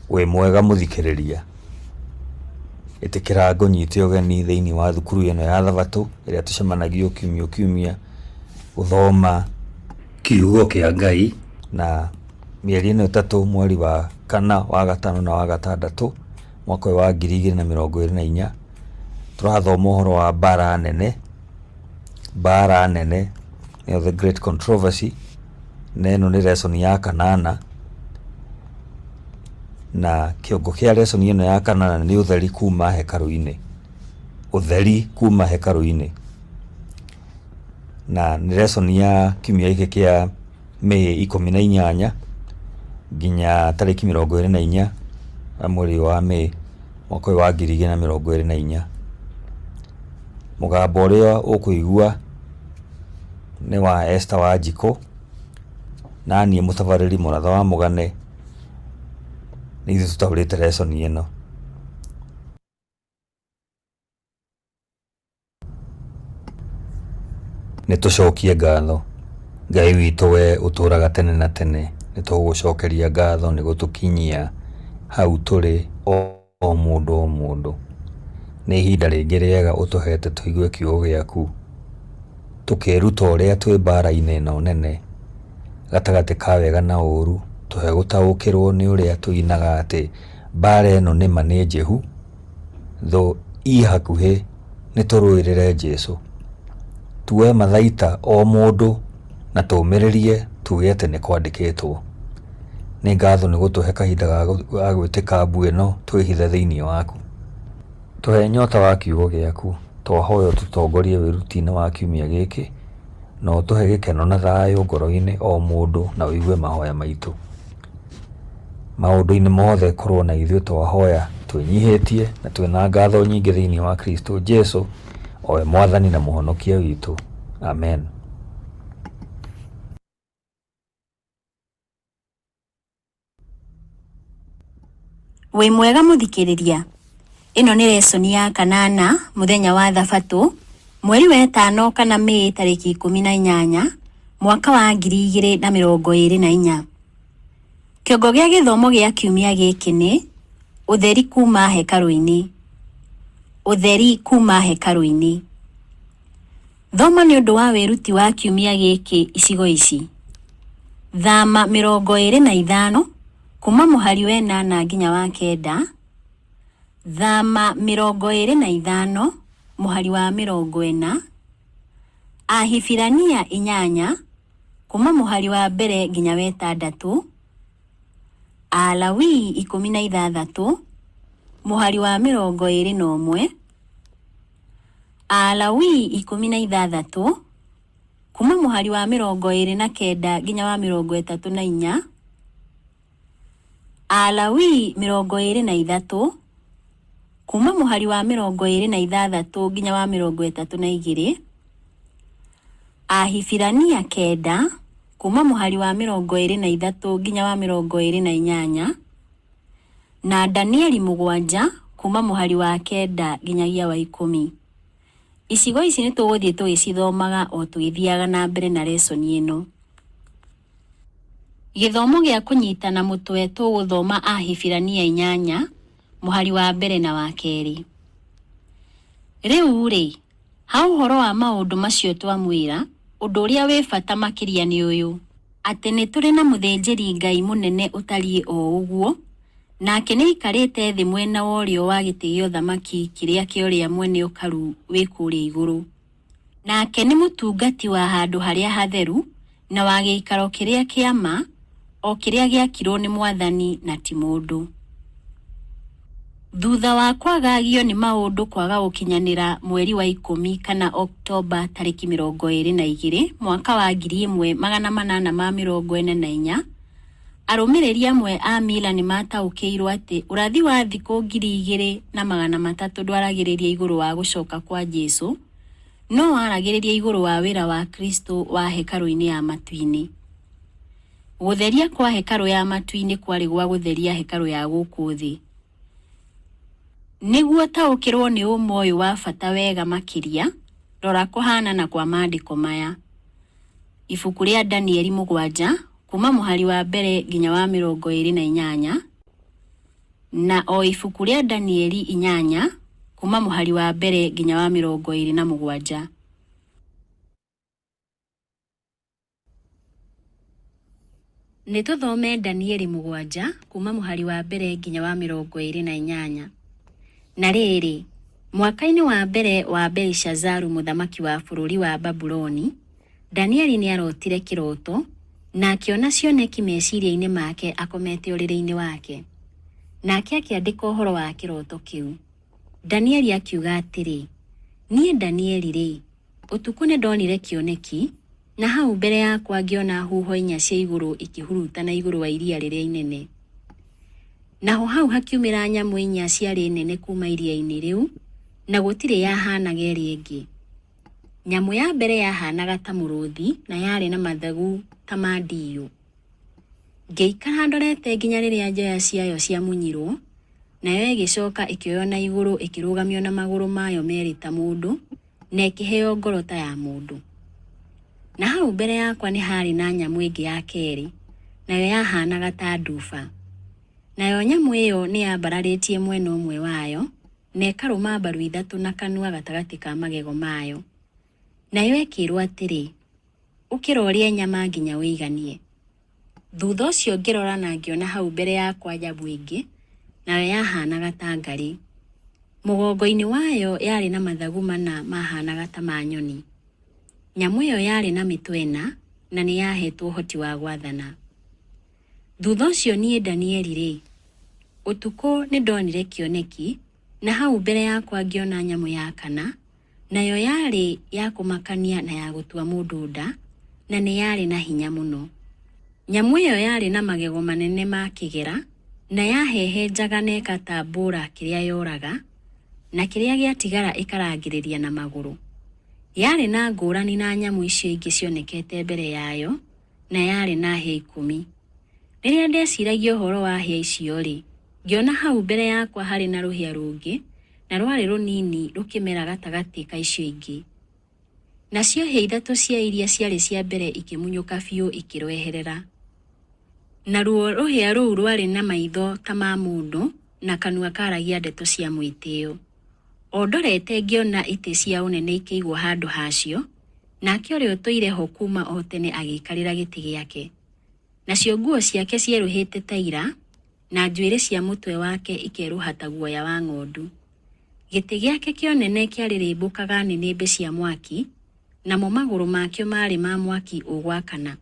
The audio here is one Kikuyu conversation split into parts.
Wĩ mwega mũthikĩrĩria? Ĩtĩkĩra ngũnyite ũgeni thĩinĩ wa thukuru ĩno ya Thabatũ ĩrĩa tũcemanagia o kiumia o kiumia gũthoma kiugo kĩa Ngai na mĩeri ĩno ĩtatũ mweri wa kana, wa gatano na wa gatandatũ mwaka ũyũ wa 2024 tũrathoma ũhoro wa mbara nene, mbara nene nĩyo the great controversy na ĩno nĩ lesson ya kanana na kĩongo kĩa lesson ĩno ya kanana nĩ ũtheri kuma hekarũ-inĩ, ũtheri kuma hekarũ-inĩ. Na nĩ lesson ya kiumia gĩkĩ kĩa May 18 nginya tarĩki 24 ya mweri wa May mwaka ũyũ wa 2024. Mũgambo ũrĩa ũkũigua nĩ wa Esther Wanjikũ, na niĩ mũtabarĩri Mũratha wa Mũgane, nĩ ithuĩ tũtaũrĩte lesson ĩno. Nĩ tũcokie ngatho Ngai witũ we ũtũraga tene na tene, nĩ tũgũgũcokeria ngatho nĩ gũtũkinyia hau tũrĩ o mũndũ o mũndũ. Nĩ ihinda rĩngĩ rĩega ũtũhete tũigue kiugo gĩaku, tũkĩĩruta ũrĩa twĩ mbara-inĩ ĩno nene gatagatĩ ka wega na ũru, tũhe gũtaũkĩrwo nĩ ũrĩa tũinaga atĩ mbara ĩno nĩma nĩ njĩhu, thũ ĩ hakuhĩ nĩ tũrũĩrĩre Jesu. Tuoe mathaita o mũndũ na tũmĩrĩrie tuge atĩ nĩ kwandĩkĩtwo. Nĩ ngatho nĩ gũtũhe kahinda ga gwĩtĩka mbu ĩno twĩhithe thĩinĩ waku. Tũhe nyota wa kiugo gĩaku, twahoya ũtũtongorie wĩruti-inĩ wa kiumia gĩkĩ, na ũtũhe gĩkeno na thayũ ngoro-inĩ o mũndũ na ũigue mahoya maitũ. Maũndũ-inĩ mothe korwo na ithuĩ twahoya twĩnyihĩtie na twĩna ngatho nyingĩ thĩinĩ wa Kristo Jesu, o we Mwathani na Mũhonokia witũ. Amen. Wĩ mwega mũthikĩrĩria? Ĩno nĩ lesson ya kanana mũthenya wa thabatũ mweri wa ĩtano kana Mĩĩ tarĩki 18 mwaka wa 2024. Kĩongo gĩa gĩthomo gĩa kiumia gĩkĩ nĩ ũtheri kuma hekarũ-inĩ. Ũtheri kuma hekarũ-inĩ. Thoma nĩ ũndũ wa wĩruti wa kiumia gĩkĩ icigo ici: Thama 25 kuma mũhari wa ĩnana nginya wa kenda, Thama 25 mũhari wa 40, Ahibirania 8 kuma mũhari wa mbere nginya wa ĩtandatũ, Alawii 16 mũhari wa 21, Alawii 16 kuma mũhari wa 29 nginya wa 34, Alawii 23 kuma mũhari wa 26 nginya wa 32, Ahibirania 9 kuma mũhari wa 23 nginya wa 28, na Danieli 7 kuma mũhari wa 9 nginyagia wa 10. Icigo ici nĩ tũgũthiĩ tũgĩcithomaga o tũgĩthiaga na mbere na lesson ĩno. Gĩthomo gĩa kũnyitana mũtwe tũgũthoma Ahibirania 8 mũhari wa mbere na wa kerĩ. Rĩu-rĩ, ha ũhoro wa maũndũ macio twamwĩra, ũndũ ũrĩa wĩ bata makĩria nĩ ũyũ, atĩ nĩ tũrĩ na mũthĩnjĩri-Ngai mũnene ũtariĩ o ũguo, nake nĩaikarĩte thĩ mwena wa ũrĩo wa gĩtĩ gĩa ũthamaki kĩrĩa kĩa ũrĩa mwene ũkaru wĩ kũrĩa igũrũ. Nake nĩ mũtungati wa handũ harĩa hatheru, na wa gĩikaro kĩrĩa kĩa ma, o kĩrĩa gĩakirũo nĩ Mwathani na ti mũndũ. Thutha wa kwagagio nĩ maũndũ kwaga gũkinyanĩra mweri wa ikũmi kana Oktomba tarĩki 22 mwaka wa 1844, arũmĩrĩri amwe a Miller nĩ maataũkĩirũo atĩ ũrathi wa thikũ 2300 ndwaragĩrĩria igũrũ wa gũcoka kwa Jesu, no waragĩrĩria igũrũ wa wĩra wa Kristo wa hekarũ-inĩ ya matu-inĩ. Gũtheria kwa hekarũ ya matu-inĩ kwarĩ gwa gũtheria hekarũ ya gũkũ thĩ. Nĩguo ũtaũkĩrũo nĩ ũma ũyũ wa bata wega makĩria, rora kũhaanana kwa maandĩko maya. Ibuku rĩa Danieli 7, kuuma mũhari wa mbere nginya wa 28. Na o ibuku rĩa Danieli 8 kuuma mũhari wa mbere nginya wa 27. Nĩ tũthome Danieli 7 kuuma mũhari wa mbere nginya wa 28. Na rĩrĩ, mwaka-inĩ wa mbere wa Belishazaru mũthamaki wa bũrũri wa Babuloni, Danieli nĩarotire kĩroto na akĩona cioneki meciria-inĩ make akomete ũrĩrĩ-inĩ wake. Nake akĩandĩka ũhoro wa kĩroto kĩu. Danieli akiuga atĩrĩ, Niĩ Danieli-rĩ, ũtukũ nĩndonire kĩoneki, na hau mbere yakwa ngĩona huho inya cia igũrũ ikĩhurutana igũrũ wa iria rĩrĩa inene. Naho hau hakiumĩra nyamũ inya ciarĩ nene kuuma iria-inĩ rĩu, na gũtirĩ yahaanaga ĩrĩa ĩngĩ. Nyamũ ya mbere yahaanaga ta mũrũũthi na yarĩ na mathagu ta ma ndiyũ. Ngĩikara ndorete nginya rĩrĩa njoya ciayo ciamunyirwo, nayo ĩgĩcooka ĩkĩoywo na igũrũ ĩkĩrũgamio na magũrũ mayo meerĩ ta mũndũ, na ĩkĩheo ngoro ta ya mũndũ. Na hau mbere yakwa nĩ haarĩ na nyamũ ĩngĩ ya keerĩ, nayo yahaanaga ta nduba. Nayo nyamũ ĩyo nĩyambararĩtie mwena ũmwe wayo, na ĩkarũma mbaru ithatũ na kanua gatagatĩ ka magego mayo. Nayo ĩkĩĩrwo atĩrĩ, Ũkĩra ũrĩe nyama nginya ũiganie. Thutha ũcio ngĩrora na ngĩona hau mbere yakwa nyamũ ĩngĩ, nayo yahaanaga ta ngarĩ. Mũgongo-inĩ wayo yarĩ na mathagu mana maahaanaga ta ma nyoni. Nyamũ ĩyo yarĩ na mĩtwe ĩna, na nĩ yaheetwo ũhoti wa gwathana. Thutha ũcio niĩ Danieli-rĩ, ũtukũ nĩndonire kĩoneki, na hau mbere yakwa ngĩona nyamũ ya kana, nayo yarĩ ya kũmakania na ya gũtua mũndũ nda, na nĩ yarĩ na hinya mũno. Nyamũ ĩyo yarĩ na magego manene ma kĩgera, na yahehenjaga na ĩgatambũra kĩrĩa yoraga, na kĩrĩa gĩatigara ĩkarangĩrĩria na magũrũ. Yarĩ na ngũrani na nyamũ icio ingĩ cionekete mbere yayo, na yarĩ na hĩa 10. Rĩrĩa ndeciragia ũhoro wa hĩa icio-rĩ, ngĩona hau mbere yakwa harĩ na rũhĩa rũngĩ, na rwarĩ rũnini rũkĩmera gatagatĩ ka icio ingĩ. Nacio hĩa ithatũ cia iria ciarĩ cia mbere ikĩmunyũka biũ ikĩrweherera. Naruo rũhĩa rũu rwarĩ na maitho ta ma mũndũ na kanua kaaragia ndeto cia mwĩtĩo. O ndorete ngĩona itĩ cia ũnene ikĩigwo handũ hacio, nake ũrĩa ũtũire ho kuuma o tene agĩikarĩra gĩtĩ gĩake. Nacio nguo ciake cierũhĩte ta ira, na njuĩrĩ cia mũtwe wake ikerũha ta guoya wa ng'ondu. Gĩtĩ gĩake kĩa ũnene kĩarĩrĩmbũkaga nĩnĩmbĩ cia mwaki, namo magũrũ makĩo maarĩ ma mwaki ũgwakana.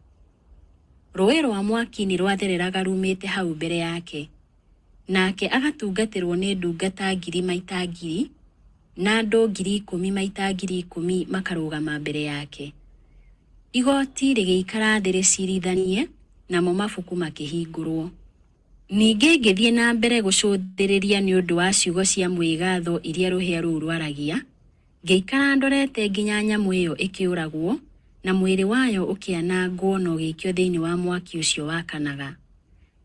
Rũũĩ rwa mwaki nĩ rwathereraga ruumĩte hau mbere yake. Nake agatungatĩrwo nĩ ndungata ngiri maita ngiri, na andũ 10,000 maita 10,000 makarũgama mbere yake. Igooti rĩgĩikara thĩ rĩciirithanie, namo mabuku makĩhingũrwo. Ningĩ ngĩthiĩ na mbere gũcũthĩrĩria nĩ ũndũ wa ciugo cia mwĩgaatho iria rũhĩa rũu rwaragia, ngĩikara ndorete nginya nyamũ ĩyo ĩkĩũragwo, na mwĩrĩ wayo ũkĩanangwo na ũgĩikio thĩinĩ wa mwaki ũcio wakanaga.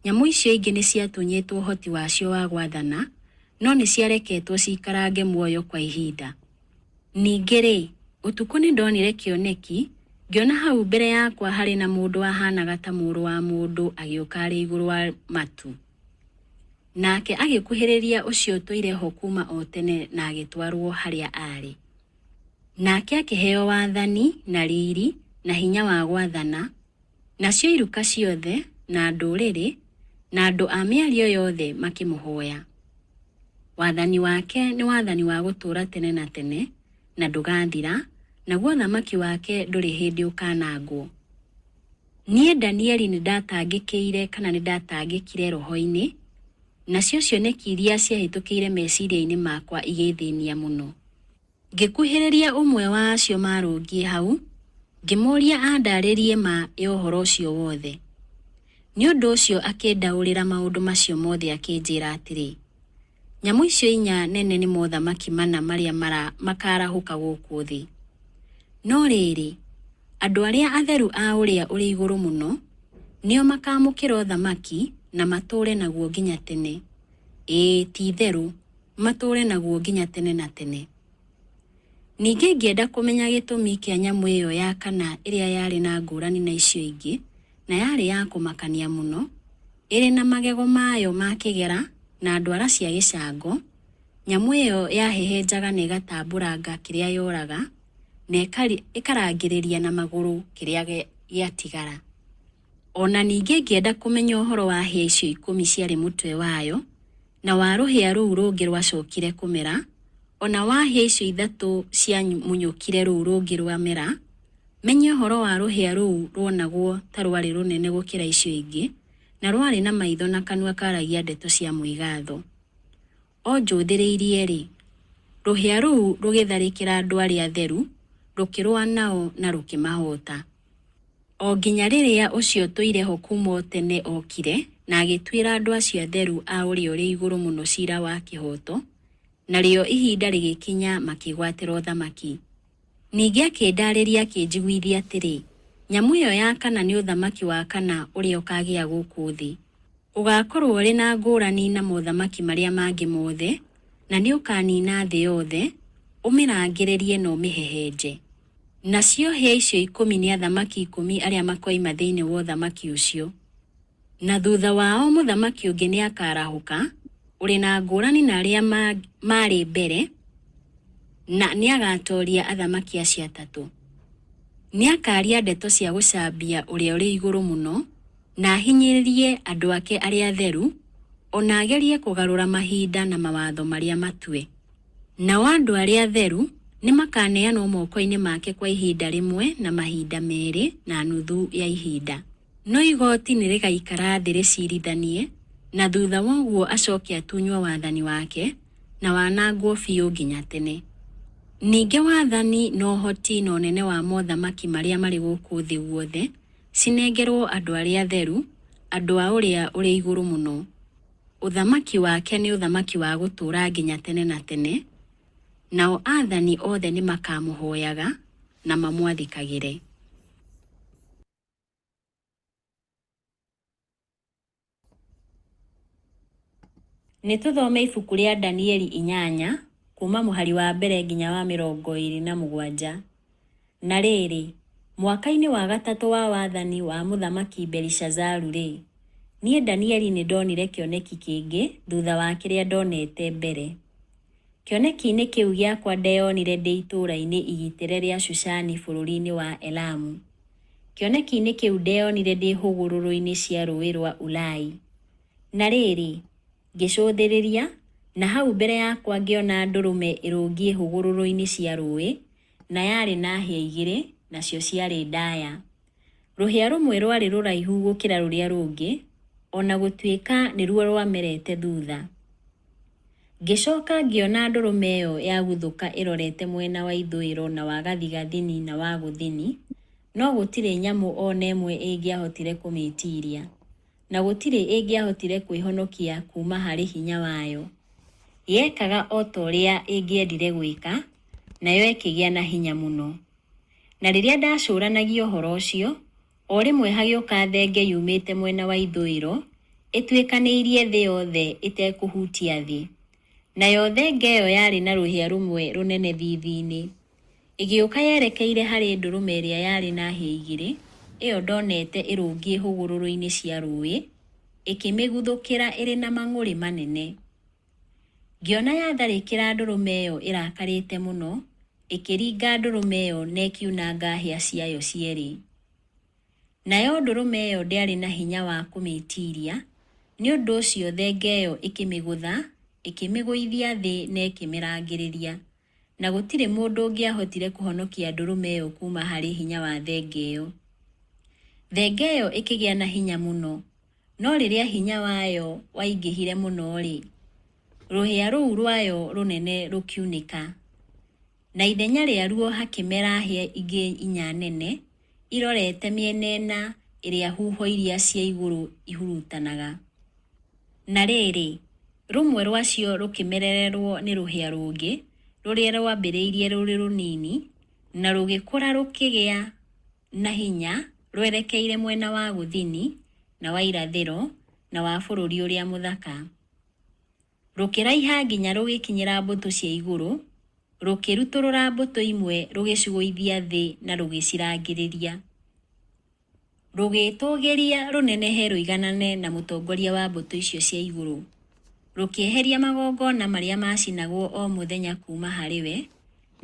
Nyamũ icio ingĩ nĩciatunyĩtwo ũhoti wacio wa gwathana, no nĩciareketwo ciikarange muoyo kwa ihinda. Ningĩ-rĩ, ũtukũ nĩndonire kĩoneki, ngĩona hau mbere yakwa harĩ na mũndũ wahaanaga ta mũrũ wa mũndũ agĩũka arĩ igũrũ wa matu. Nake agĩkuhĩrĩria ũcio ũtũire ho kuuma o tene na agĩtwarwo harĩa aarĩ. Nake akĩheo wathani, na riiri, na hinya wa gwathana, nacio iruka ciothe, na ndũrĩrĩ, na andũ a mĩario yothe makĩmũhooya. Wathani wake nĩ wathani wa gũtũũra tene na tene, na ndũgaathira, naguo ũthamaki wake ndũrĩ hĩndĩ ũkaanangwo. Niĩ Danieli nĩndatangĩkĩire kana nĩndatangĩkire roho-inĩ, nacio cioneki iria ciahĩtũkĩire meciiria-inĩ makwa igĩĩthĩĩnia mũno. Ngĩkuhĩrĩria ũmwe wa acio maarũngiĩ hau, ngĩmũũria andaarĩrie ma ya ũhoro ũcio wothe. Nĩ ũndũ ũcio akĩndaũrĩra maũndũ macio mothe akĩnjĩĩra atĩrĩ, Nyamũ icio inya nene nĩ mothamaki mana marĩa makaarahũka gũkũ thĩ. No rĩrĩ, andũ arĩa atheru a Ũrĩa-ũrĩ-Igũrũ-Mũno nĩo makaamũkĩra ũthamaki na matũũre naguo nginya tene, ĩĩ, ti-itherũ, matũũre naguo nginya tene na tene. Ningĩ ngĩenda kũmenya gĩtũmi kĩa nyamũ ĩyo ya kana ĩrĩa yarĩ na ngũrani na icio ingĩ, na yarĩ ya kũmakania mũno, ĩrĩ na magego mayo ma kĩgera na ndwara cia gĩcango, nyamũ ĩyo yahehenjaga na ĩgatambũranga kĩrĩa yoraga, na ĩkarangĩrĩria na magũrũ kĩrĩa gĩatigara. O na ningĩ ngĩenda kũmenya ũhoro wa hĩa icio 10 ciarĩ mũtwe wayo, na wa rũhĩa rũu rũngĩ rwacokire kũmera, o na wa hĩa icio 3 ciamunyũkire rũu rũngĩ rwamera, menye ũhoro wa rũhĩa rũu ruonagwo ta rwarĩ rũnene gũkĩra icio ingĩ, na rwarĩ na maitho na kanua karagia ndeto cia mwĩgatho. O njũthĩrĩirie-rĩ, rũhĩa rũu rũgĩtharĩkĩra andũ arĩa atheru, rũkĩrũa nao na rũkĩmahoota. O nginya rĩrĩa ũcio ũtũire ho kuuma o tene okire na agĩtuĩra andũ acio atheru a Ũrĩa-ũrĩ-Igũrũ-Mũno ciira wa kĩhooto, narĩo ihinda rĩgĩkinya makĩĩgwatĩra ũthamaki. Ningĩ akĩndaarĩria akĩnjiguithia atĩrĩ, Nyamũ ĩyo ya kana nĩ ũthamaki wa kana ũrĩa ũkaagĩa gũkũ thĩ. Ũgaakorũo ũrĩ na ngũrani na mothamaki marĩa mangĩ mothe, na nĩ ũkaaniina thĩ yothe, ũmĩrangĩrĩrie na ũmĩhehenje. Nacio hĩa icio 10 nĩ athamaki 10 arĩa makoima thĩinĩ wa ũthamaki ũcio. Na thutha wao mũthamaki ũngĩ nĩakarahũka, ũrĩ na ngũrani na arĩa maarĩ mbere, na nĩagatooria athamaki acio 3. Nĩakaaria ndeto cia gũcambia Ũrĩa-ũrĩ-Igũrũ-Mũno, na ahinyĩrĩrie andũ ake arĩa atheru, o na agerie kũgarũra mahinda na mawatho marĩa matue. Nao andũ arĩa atheru nĩmakaneanwo moko-inĩ make kwa ihinda rĩmwe na mahinda 2 na nuthu ya ihinda. No igooti nĩrĩgaikara thĩ rĩciirithanie, na thutha wa ũguo acoke atunywo wathani wake, na wanangwo biũ nginya tene. Ningĩ wathani na ũhoti na ũnene wa mothamaki marĩa marĩ gũkũ thĩ guothe cinengerwo andũ arĩa atheru, andũ a Ũrĩa-ũrĩ-Igũrũ-Mũno. Ũthamaki wake nĩ ũthamaki wa gũtũũra nginya tene na tene, nao aathani othe nĩmakamũhooyaga na mamwathĩkagĩre. Nĩ tũthome ibuku rĩa Danieli 8 kuuma mũhari wa mbere nginya wa 27. Na rĩrĩ, mwaka-inĩ wa gatatũ wa wathani wa Mũthamaki Belishazaru-rĩ, niĩ Danieli nĩndonire kĩoneki kĩngĩ thutha wa kĩrĩa ndonete mbere. Kĩoneki-inĩ kĩu gĩakwa ndeyonire ndĩ itũũra-inĩ igitĩre rĩa Shushani bũrũri-inĩ wa Elamu. Kĩoneki-inĩ kĩu ndeyonire ndĩ hũgũrũrũ-inĩ cia rũũĩ rwa Ulai. Na rĩrĩ, ngĩcũthĩrĩria, na hau mbere yakwa ngĩona ndũrũme ĩrũngiĩ hũgũrũrũ-inĩ cia rũũĩ, na yarĩ na hĩa 2, nacio ciarĩ ndaaya. Rũhĩa rũmwe rwarĩ rũraihu gũkĩra rũrĩa rũngĩ, o na gũtuĩka nĩruo rwamerete thutha. Ngĩcoka ngĩona ndũrũme ĩyo yaguthũka ĩrorete mwena wa ithũĩro na wa gathigathini na wa gũthini, no gũtirĩ nyamũ o na ĩmwe ĩngĩahotire kũmĩĩtiiria, na gũtirĩ ĩngĩahotire kwĩhonokia kuuma harĩ hinya wayo. Yekaga o ta ũrĩa ĩngĩendire gwĩka, nayo ĩkĩgĩa na hinya mũno. Na rĩrĩa ndacũũranagia ũhoro ũcio, o rĩmwe hagĩũka thenge yumĩte mwena wa ithũĩro, ĩtuĩkanĩirie thĩ yothe ĩtekũhutia thĩ. Nayo thenge ĩyo yarĩ na rũhĩa rũmwe rũnene thiithi-inĩ. Ĩgĩũka yerekeire harĩ ndũrũme ĩrĩa yarĩ na hĩa 2, ĩyo ndonete ĩrũngiĩ hũgũrũrũ-inĩ cia rũũĩ, ĩkĩmĩguthũkĩra ĩrĩ na mang'ũrĩ manene. Ngĩona yatharĩkĩra ndũrũme ĩyo ĩrakarĩte mũno, ĩkĩringa ndũrũme ĩyo na ĩkiunanga hĩa ciayo cierĩ. Nayo ndũrũme ĩyo ndĩarĩ na hinya wa kũmĩĩtiiria, nĩ ũndũ ũcio thenge ĩyo ĩkĩmĩgũtha, ĩkĩmĩgũithia thĩ na ĩkĩmĩrangĩrĩria, na gũtirĩ mũndũ ũngĩahotire kũhonokia ndũrũme ĩyo kuuma harĩ hinya wa thenge ĩyo. Thenge ĩyo ĩkĩgĩa na hinya mũno, no rĩrĩa hinya wayo waingĩhire mũno-rĩ, rũhĩa rũu rwayo rũnene rũkiunĩka, na ithenya rĩaruo hakĩmera hĩa ingĩ 4 nene, irorete mĩena ĩna ĩrĩa huho iria cia igũrũ ihurutanaga. Na rĩrĩ, rũmwe rwacio rũkĩmerererwo nĩ rũhĩa rũngĩ, rũrĩa rwambĩrĩirie rũrĩ rũnini, na rũgĩkũra rũkĩgĩa na hinya rwerekeire mwena wa gũthini, na wa irathĩro, na wa bũrũri ũrĩa mũthaka. Rũkĩraiha nginya rũgĩkinyĩra mbũtũ cia igũrũ, rũkĩrutũrũra mbũtũ imwe rũgĩcigũithia thĩ na rũgĩcirangĩrĩria. Rũgĩĩtũũgĩria rũnenehe rũiganane na mũtongoria wa mbũtũ icio cia igũrũ. Rũkĩeheria magongona marĩa maacinagwo o mũthenya kuuma harĩ we,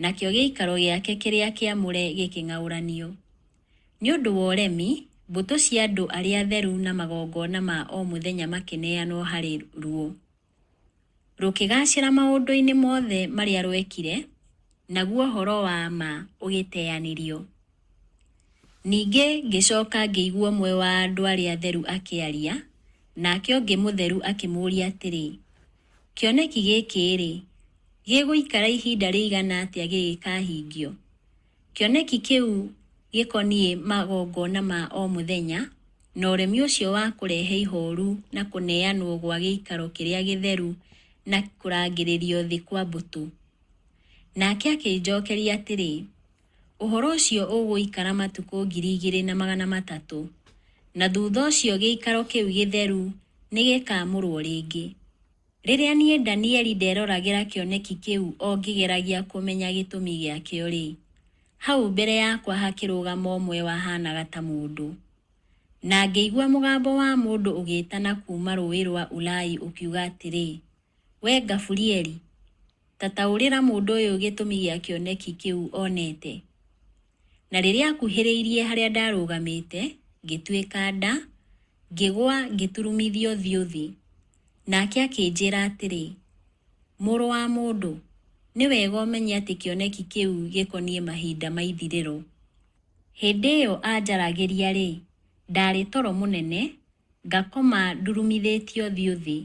nakĩo gĩikaro gĩake kĩrĩa kĩamũre gĩkĩng'aũranio. Nĩ ũndũ wa ũremi, mbũtũ cia andũ arĩa atheru na magongona ma o mũthenya makĩneanwo harĩ ruo. Rũkĩgaacĩra maũndũ-inĩ mothe marĩa rwekire, naguo ũhoro wa ma ũgĩteanĩrio. Ningĩ ngĩcoka ngĩigua ũmwe wa andũ arĩa atheru akĩaria, nake ũngĩ mũtheru akĩmũũria atĩrĩ, Kĩoneki gĩkĩ-rĩ, gĩgũikara ihinda rĩigana atĩa gĩgĩkahingio? Kĩoneki kĩu gĩkoniĩ magongona ma o mũthenya, na ũremi ũcio wa kũrehe ihooru na kũneanwo gwa gĩikaro kĩrĩa gĩtheru na kũrangĩrĩrio thĩ kwa mbũtũ. Nake akĩnjokeria atĩrĩ, Ũhoro ũcio ũgũikara matukũ 2300, na thutha ũcio gĩikaro kĩu gĩtheru nĩgĩkaamũrwo rĩngĩ. Rĩrĩa niĩ Danieli nderoragĩra kĩoneki kĩu o ngĩgeragia kũmenya gĩtũmi gĩakĩo-rĩ, hau mbere yakwa hakĩrũgama ũmwe wahaanaga ta mũndũ. Na ngĩigua mũgambo wa mũndũ ũgĩĩtana kuuma rũũĩ rwa Ulai ũkiuga atĩrĩ, Wee Gaburieli, ta taũrĩra mũndũ ũyũ gĩtũmi gĩa kĩoneki kĩu onete. Na rĩrĩa aakuhĩrĩirie harĩa ndarũgamĩte, ngĩtuĩka nda, ngĩgũa ngĩturumithia ũthiũ thĩ. Nake akĩnjĩra atĩrĩ, Mũrũ wa mũndũ, nĩ wega ũmenye atĩ kĩoneki kĩu gĩkoniĩ mahinda ma ithirĩro. Hĩndĩ ĩyo aanjaragĩria-rĩ, ndaarĩ toro mũnene, ngakoma ndurumithĩtie ũthiũ thĩ.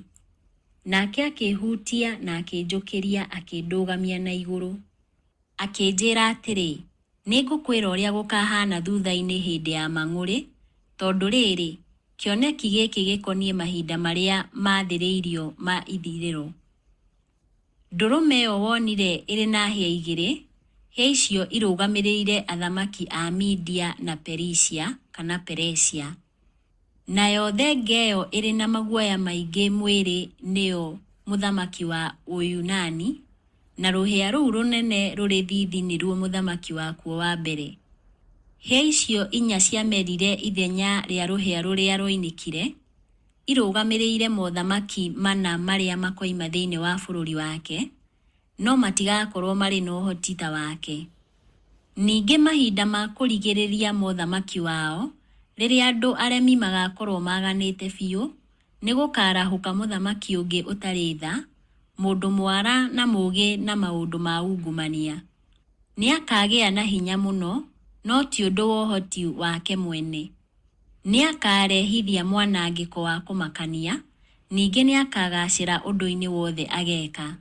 Nake akĩĩhutia na akĩnjũkĩria akĩndũgamia na igũrũ. Akĩnjĩra atĩrĩ, Nĩngũkwĩra ũrĩa gũkahaana thutha-inĩ hĩndĩ ya mang'ũrĩ, tondũ rĩrĩ, kĩoneki gĩkĩ gĩkoniĩ mahinda marĩa maathĩrĩirio ma ithirĩro. Ndũrũme ĩyo wonire ĩrĩ na hĩa igĩrĩ, hĩa icio irũgamĩrĩire athamaki a Media na Perisia, kana Peresia. Nayo thenge ĩyo ĩrĩ na maguoya maingĩ mwĩrĩ nĩyo mũthamaki wa Ũyunani, na rũhĩa rũu rũnene rũrĩ thiithi nĩruo mũthamaki wakuo wa mbere. Hĩa icio inya ciamerire ithenya rĩa rũhĩa rũrĩa rwoinĩkire, irũgamĩrĩire mothamaki mana marĩa makoima thĩinĩ wa bũrũri wake, no matigakorũo marĩ na ũhoti ta wake. Ningĩ mahinda ma kũrigĩrĩria mothamaki wao, rĩrĩa andũ aremi magakorũo maganĩte biũ, nĩ gũkaarahũka mũthamaki ũngĩ ũtarĩ tha, mũndũ mwara na mũũgĩ na maũndũ ma ungumania. Nĩ akaagĩa na hinya mũno, no ti ũndũ wa ũhoti wake mwene. Nĩakarehithia mwanangĩko wa kũmakania, ningĩ nĩakagaacĩra ũndũ-inĩ wothe ageeka.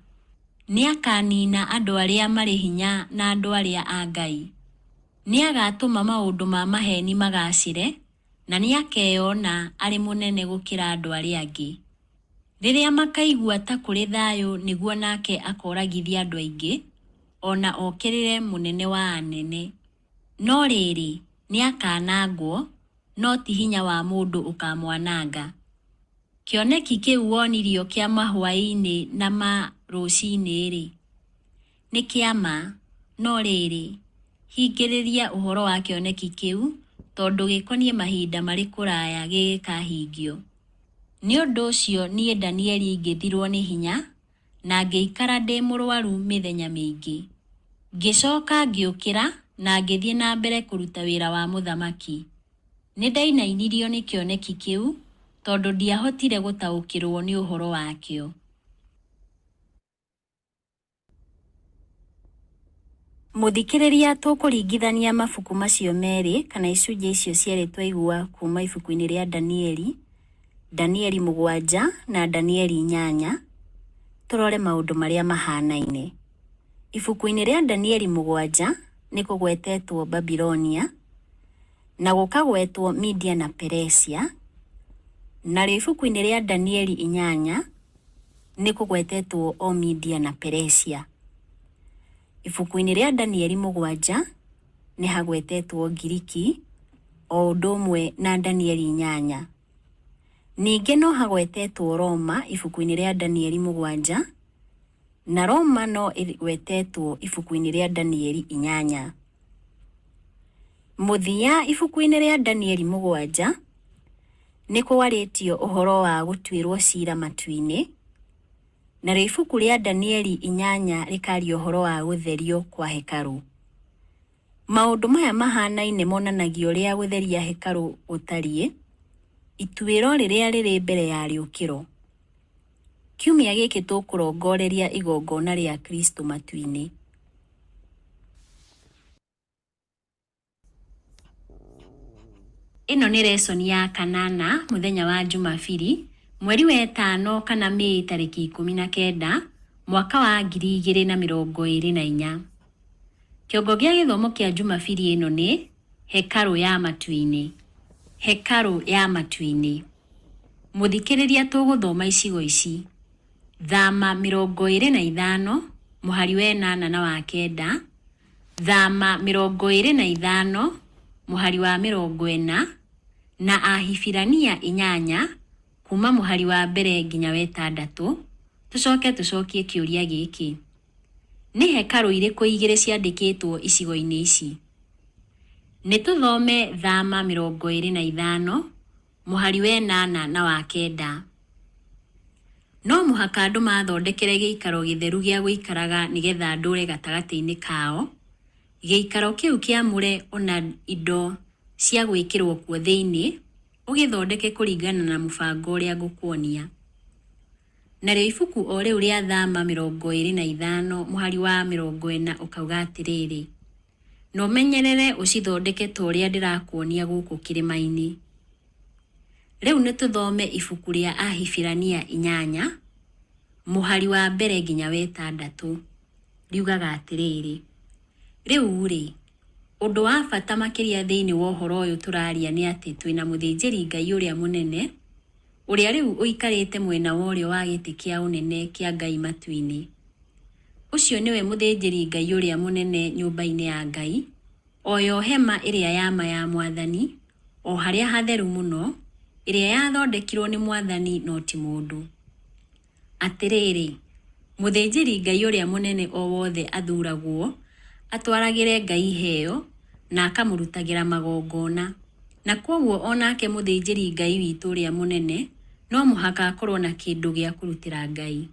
Nĩakaniina andũ arĩa marĩ hinya na andũ arĩa a Ngai. Nĩagatũma maũndũ ma maheeni magaacĩre, na nĩakeyona arĩ mũnene gũkĩra andũ arĩa angĩ. Rĩrĩa makaigua ta kũrĩ thayũ nĩguo nake akooragithia andũ aingĩ, o na okĩrĩre Mũnene wa anene. No rĩrĩ, nĩakanangwo, no ti hinya wa mũndũ ũkaamwananga. Kĩoneki kĩu wonirio kĩa mahwaĩ-inĩ na ma rũcinĩ-rĩ, nĩ kĩa ma, no rĩrĩ, hingĩrĩria ũhoro wa kĩoneki kĩu, tondũ gĩkoniĩ mahinda marĩ kũraya gĩgĩkahingio. Nĩ ũndũ ũcio niĩ Danieli ngĩthirwo nĩ hinya, na ngĩikara ndĩ mũrwaru mĩthenya mĩingĩ. Ngĩcoka ngĩũkĩra na ngĩthiĩ na mbere kũruta wĩra wa mũthamaki. Nĩ ndainainirio nĩ kĩoneki kĩu, tondũ ndiahotire gũtaũkĩrũo nĩ ũhoro wakĩo. Mũthikĩrĩria tũkũringithania mabuku macio merĩ kana icunjĩ icio cierĩ twaigua kuma ibuku-inĩ rĩa Danieli, Danieli mũgwanja na Danieli inyanya, tũrore maũndũ marĩa mahanaine. Ibuku-inĩ rĩa Danieli mũgwanja nĩ kũgwetetwo Babilonia, na gũkagwetwo Media na Peresia, narĩo ibuku-inĩ rĩa Danieli inyanya nĩ kũgwetetwo o Media na Peresia. Ibuku-inĩ rĩa Danieli mũgwanja nĩ hagwetetwo Ngiriki o ũndũ ũmwe na Danieli inyanya. Ningĩ no hagwetetwo Roma ibuku-inĩ rĩa Danieli mũgwanja, na Roma no ĩgwetetwo ibuku-inĩ rĩa Danieli inyanya. Mũthia ibuku-inĩ rĩa Danieli mũgwanja nĩ kwarĩtio ũhoro wa gũtuĩrwo cira matu-inĩ. Narĩo ibuku rĩa Danieli 8 rĩkaria ũhoro wa gũtherio kwa hekarũ. Maũndũ maya mahanaine monanagia ũrĩa gũtheria hekarũ gũtariĩ, ituĩro rĩrĩa rĩrĩ mbere ya rĩũkĩro. Kiumia gĩkĩ tũkũrongoreria igongona rĩa Kristo matu-inĩ. Ĩno nĩ lesson ya kanana mũthenya wa Jumabiri, mweri wa ĩtano kana Mĩĩ tarĩki 19, mwaka wa 2024. Kĩongo gĩa gĩthomo kĩa Jumabiri ĩno nĩ hekarũ ya matu-inĩ. Hekarũ ya matu-inĩ. Mũthikĩrĩria tũgũthoma icigo ici: Thama 25 mũhari wa 8 na wa 9, Thama 25 mũhari wa 40, na Ahibirania 8 kuma mũhari wa 1 nginya wa 6, tũcoke tũcokie kĩũria gĩkĩ: Nĩ hekarũ irĩkũ igĩrĩ ciandĩkĩtwo icigo-inĩ ici? Nĩ tũthome Thama 25 mũhari wa 8 na wa 9. No mũhaka andũ mathondekere gĩikaro gĩtheru gĩa gũikaraga nĩgetha ndũre gatagatĩ-inĩ kao, gĩikaro kĩu kĩamũre o na indo cia gwĩkĩrwo kuo thĩinĩ, ũgĩthondeke kũringana na mũbango ũrĩa ngũkuonia. Narĩo ibuku o rĩu rĩa Thama 25 mũhari wa 40 ũkauga atĩrĩrĩ, na ũmenyerere ũcithondeke ta ũrĩa ndĩrakuonia gũkũ kĩrĩma-inĩ. Rĩu nĩ tũthome ibuku rĩa Ahibirania 8 mũhari wa 1 nginya wa 6. Riugaga atĩrĩrĩ, rĩu-rĩ, ũndũ wa bata makĩria thĩinĩ wa ũhoro ũyũ tũraria nĩ atĩ twĩna mũthĩnjĩri Ngai ũrĩa mũnene, ũrĩa rĩu ũikarĩte mwena wa ũrĩo wa gĩtĩ kĩa ũnene kĩa Ngai matu-inĩ. Ũcio nĩwe mũthĩnjĩri Ngai ũrĩa mũnene nyũmba-inĩ ya Ngai, o yo hema ĩrĩa ya ma ya Mwathani, o harĩa hatheru mũno, ĩrĩa yathondekirwo nĩ Mwathani no ti mũndũ. Atĩrĩrĩ, mũthĩnjĩri Ngai ũrĩa mũnene o wothe athuuragwo atwaragĩre Ngai iheo na akamũrutagĩra magongona, na kwoguo o nake mũthĩnjĩri Ngai witũ ũrĩa mũnene no mũhaka akorwo na kĩndũ gĩa kũrutĩra Ngai.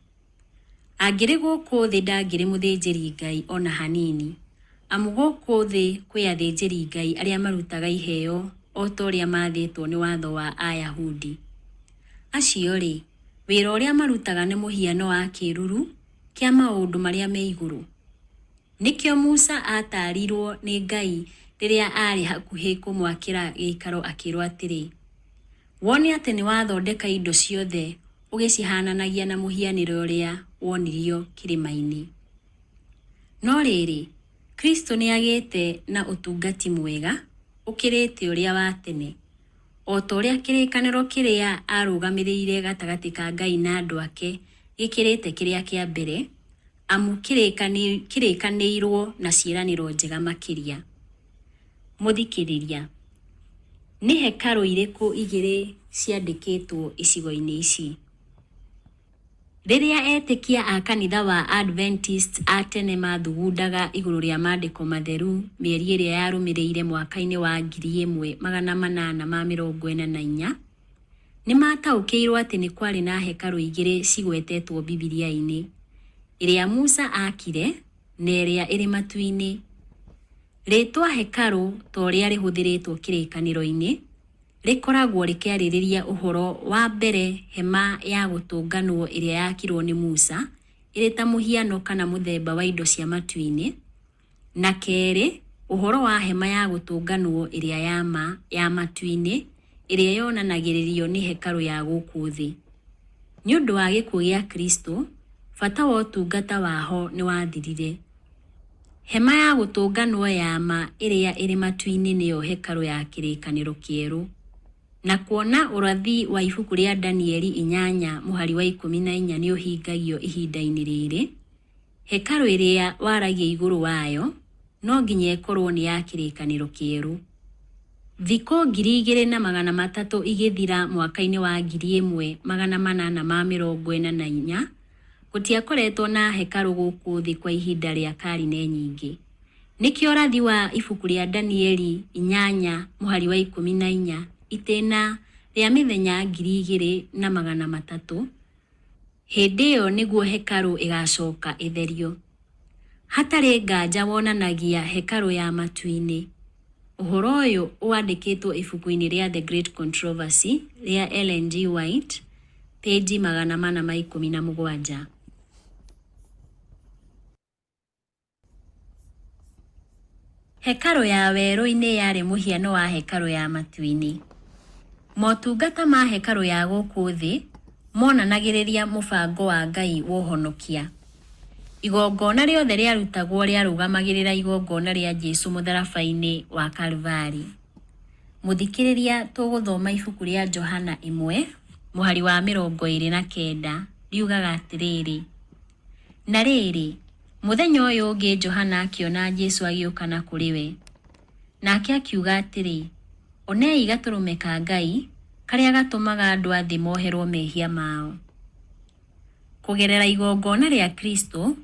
Angĩrĩ gũkũ thĩ ndangĩrĩ mũthĩnjĩri Ngai o na hanini, amu gũkũ thĩ kwĩ athĩnjĩri Ngai arĩa marutaga iheo o ta ũrĩa maathĩtwo nĩ watho wa Ayahudi. Acio-rĩ, wĩra ũrĩa marutaga nĩ mũhiano wa kĩĩruru kĩa maũndũ marĩa me igũrũ. Nĩkĩo Musa aataarirwo nĩ Ngai rĩrĩa aarĩ hakuhĩ kũmwakĩra gĩikaro akĩĩrwo atĩrĩ, wone atĩ nĩwathondeka indo ciothe ũgĩcihaananagia na mũhianĩre ũrĩa wonirio kĩrĩma-inĩ. No rĩrĩ, Kristo nĩagĩte na ũtungati mwega ũkĩrĩte ũrĩa wa tene, o ta ũrĩa kĩrĩkanĩro kĩrĩa aarũgamĩrĩire gatagatĩ ka Ngai na andũ ake gĩkĩrĩte kĩrĩa kĩa mbere, amu kĩrĩkanĩirwo na ciĩranĩro njega makĩria. Mũthikĩrĩria, nĩ hekarũ irĩkũ igĩrĩ ciandĩkĩtwo icigo-inĩ ici? Rĩrĩa etĩkia a kanitha wa Adventist a tene maathugundaga igũrũ rĩa maandĩko matheru mĩeri ĩrĩa yarũmĩrĩire mwaka-inĩ wa 1844, nĩ maataũkĩirũo atĩ nĩ kwarĩ na hekarũ igĩrĩ cigwetetwo Bibilia-inĩ, ĩrĩa Musa aakire na ĩrĩa ĩrĩ matu-inĩ. Rĩĩtwa hekarũ ta ũrĩa rĩhũthĩrĩtwo Kĩrĩkanĩro-inĩ rĩkoragwo rĩkĩarĩrĩria ũhoro wa mbere hema ya gũtũnganwo ĩrĩa yaakirwo nĩ Musa ĩrĩ ta mũhiano kana mũthemba wa indo cia matu-inĩ, na kerĩ ũhoro wa hema ya gũtũnganwo ĩrĩa ya ma ya matu-inĩ ĩrĩa yonanagĩrĩrio nĩ hekarũ ya gũkũ thĩ. Nĩ ũndũ wa gĩkuũ gĩa Kristo, bata wa ũtungata waho nĩ wathirire. Hema ya gũtũnganwo ya ma ĩrĩa ĩrĩ matu-inĩ nĩyo hekarũ ya kĩrĩkanĩro kĩerũ. Na kuona ũrathi wa ibuku rĩa Danieli 8 mũhari wa 14 nĩ ũhingagio ihinda-inĩ rĩrĩ, hekarũ ĩrĩa waragia igũrũ wayo no nginya ĩkorwo nĩ ya kĩrĩkanĩro kĩerũ. Thikũ 2300 igĩthira mwaka-inĩ wa 1844, gũtiakoretwo na hekarũ gũkũ thĩ kwa ihinda rĩa karine nyingĩ. Nĩkĩo ũrathi wa ibuku rĩa Danieli 8 mũhari wa 14 itĩna rĩa mĩthenya 2300. Hĩndĩ ĩyo nĩguo hekarũ ĩgaacoka ĩtherio. Hatarĩ nganja wonanagia hekarũ ya matu-inĩ. Ũhoro ũyũ ũandĩkĩtwo ibuku-inĩ rĩa The Great Controversy rĩa Ellen G. White, pĩnji 417. Hekarũ ya werũ-inĩ yarĩ mũhiano wa hekarũ ya matu-inĩ. Motungata ma hekarũ ya gũkũ thĩ monanagĩrĩria mũbango wa Ngai wa ũhonokia. Igongona rĩothe rĩarutagwo rĩarũgamagĩrĩra igongona rĩa Jesu mũtharaba-inĩ wa Kalvarĩ. Mũthikĩrĩria tũgũthoma ibuku rĩa Johana 1 mũhari wa 29 riugaga atĩrĩrĩ, Na rĩrĩ, mũthenya ũyũ ũngĩ Johana akĩona Jesu agĩũka na kũrĩ we. Nake akiuga atĩrĩ, Onei gatũrũme ka Ngai, karĩa gatũmaga andũ a thĩ moherwo mehia mao. Kũgerera igongona rĩa Kristo,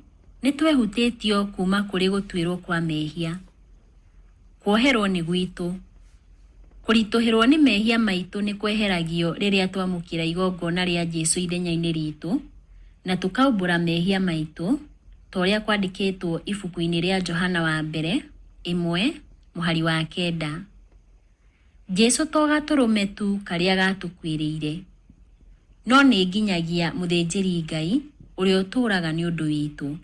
nĩ twehutĩtio kuuma kũrĩ gũtuĩrwo kwa mehia. Kuoherwo nĩ gwitũ. Kũritũhĩrwo nĩ mehia maitũ nĩ kweheragio rĩrĩa twamũkĩra igongona rĩa Jesu ithenya-inĩ ritũ na tũkaumbũra mehia maitũ, ta ũrĩa kwandĩkĩtwo ibuku-inĩ rĩa Johana wa mbere 1 mũhari wa 9. Jesu to gatũrũme tu karĩa gatũkuĩrĩire, no nĩ nginyagia mũthĩnjĩri-Ngai ũrĩa ũtũũraga nĩ ũndũ witũ.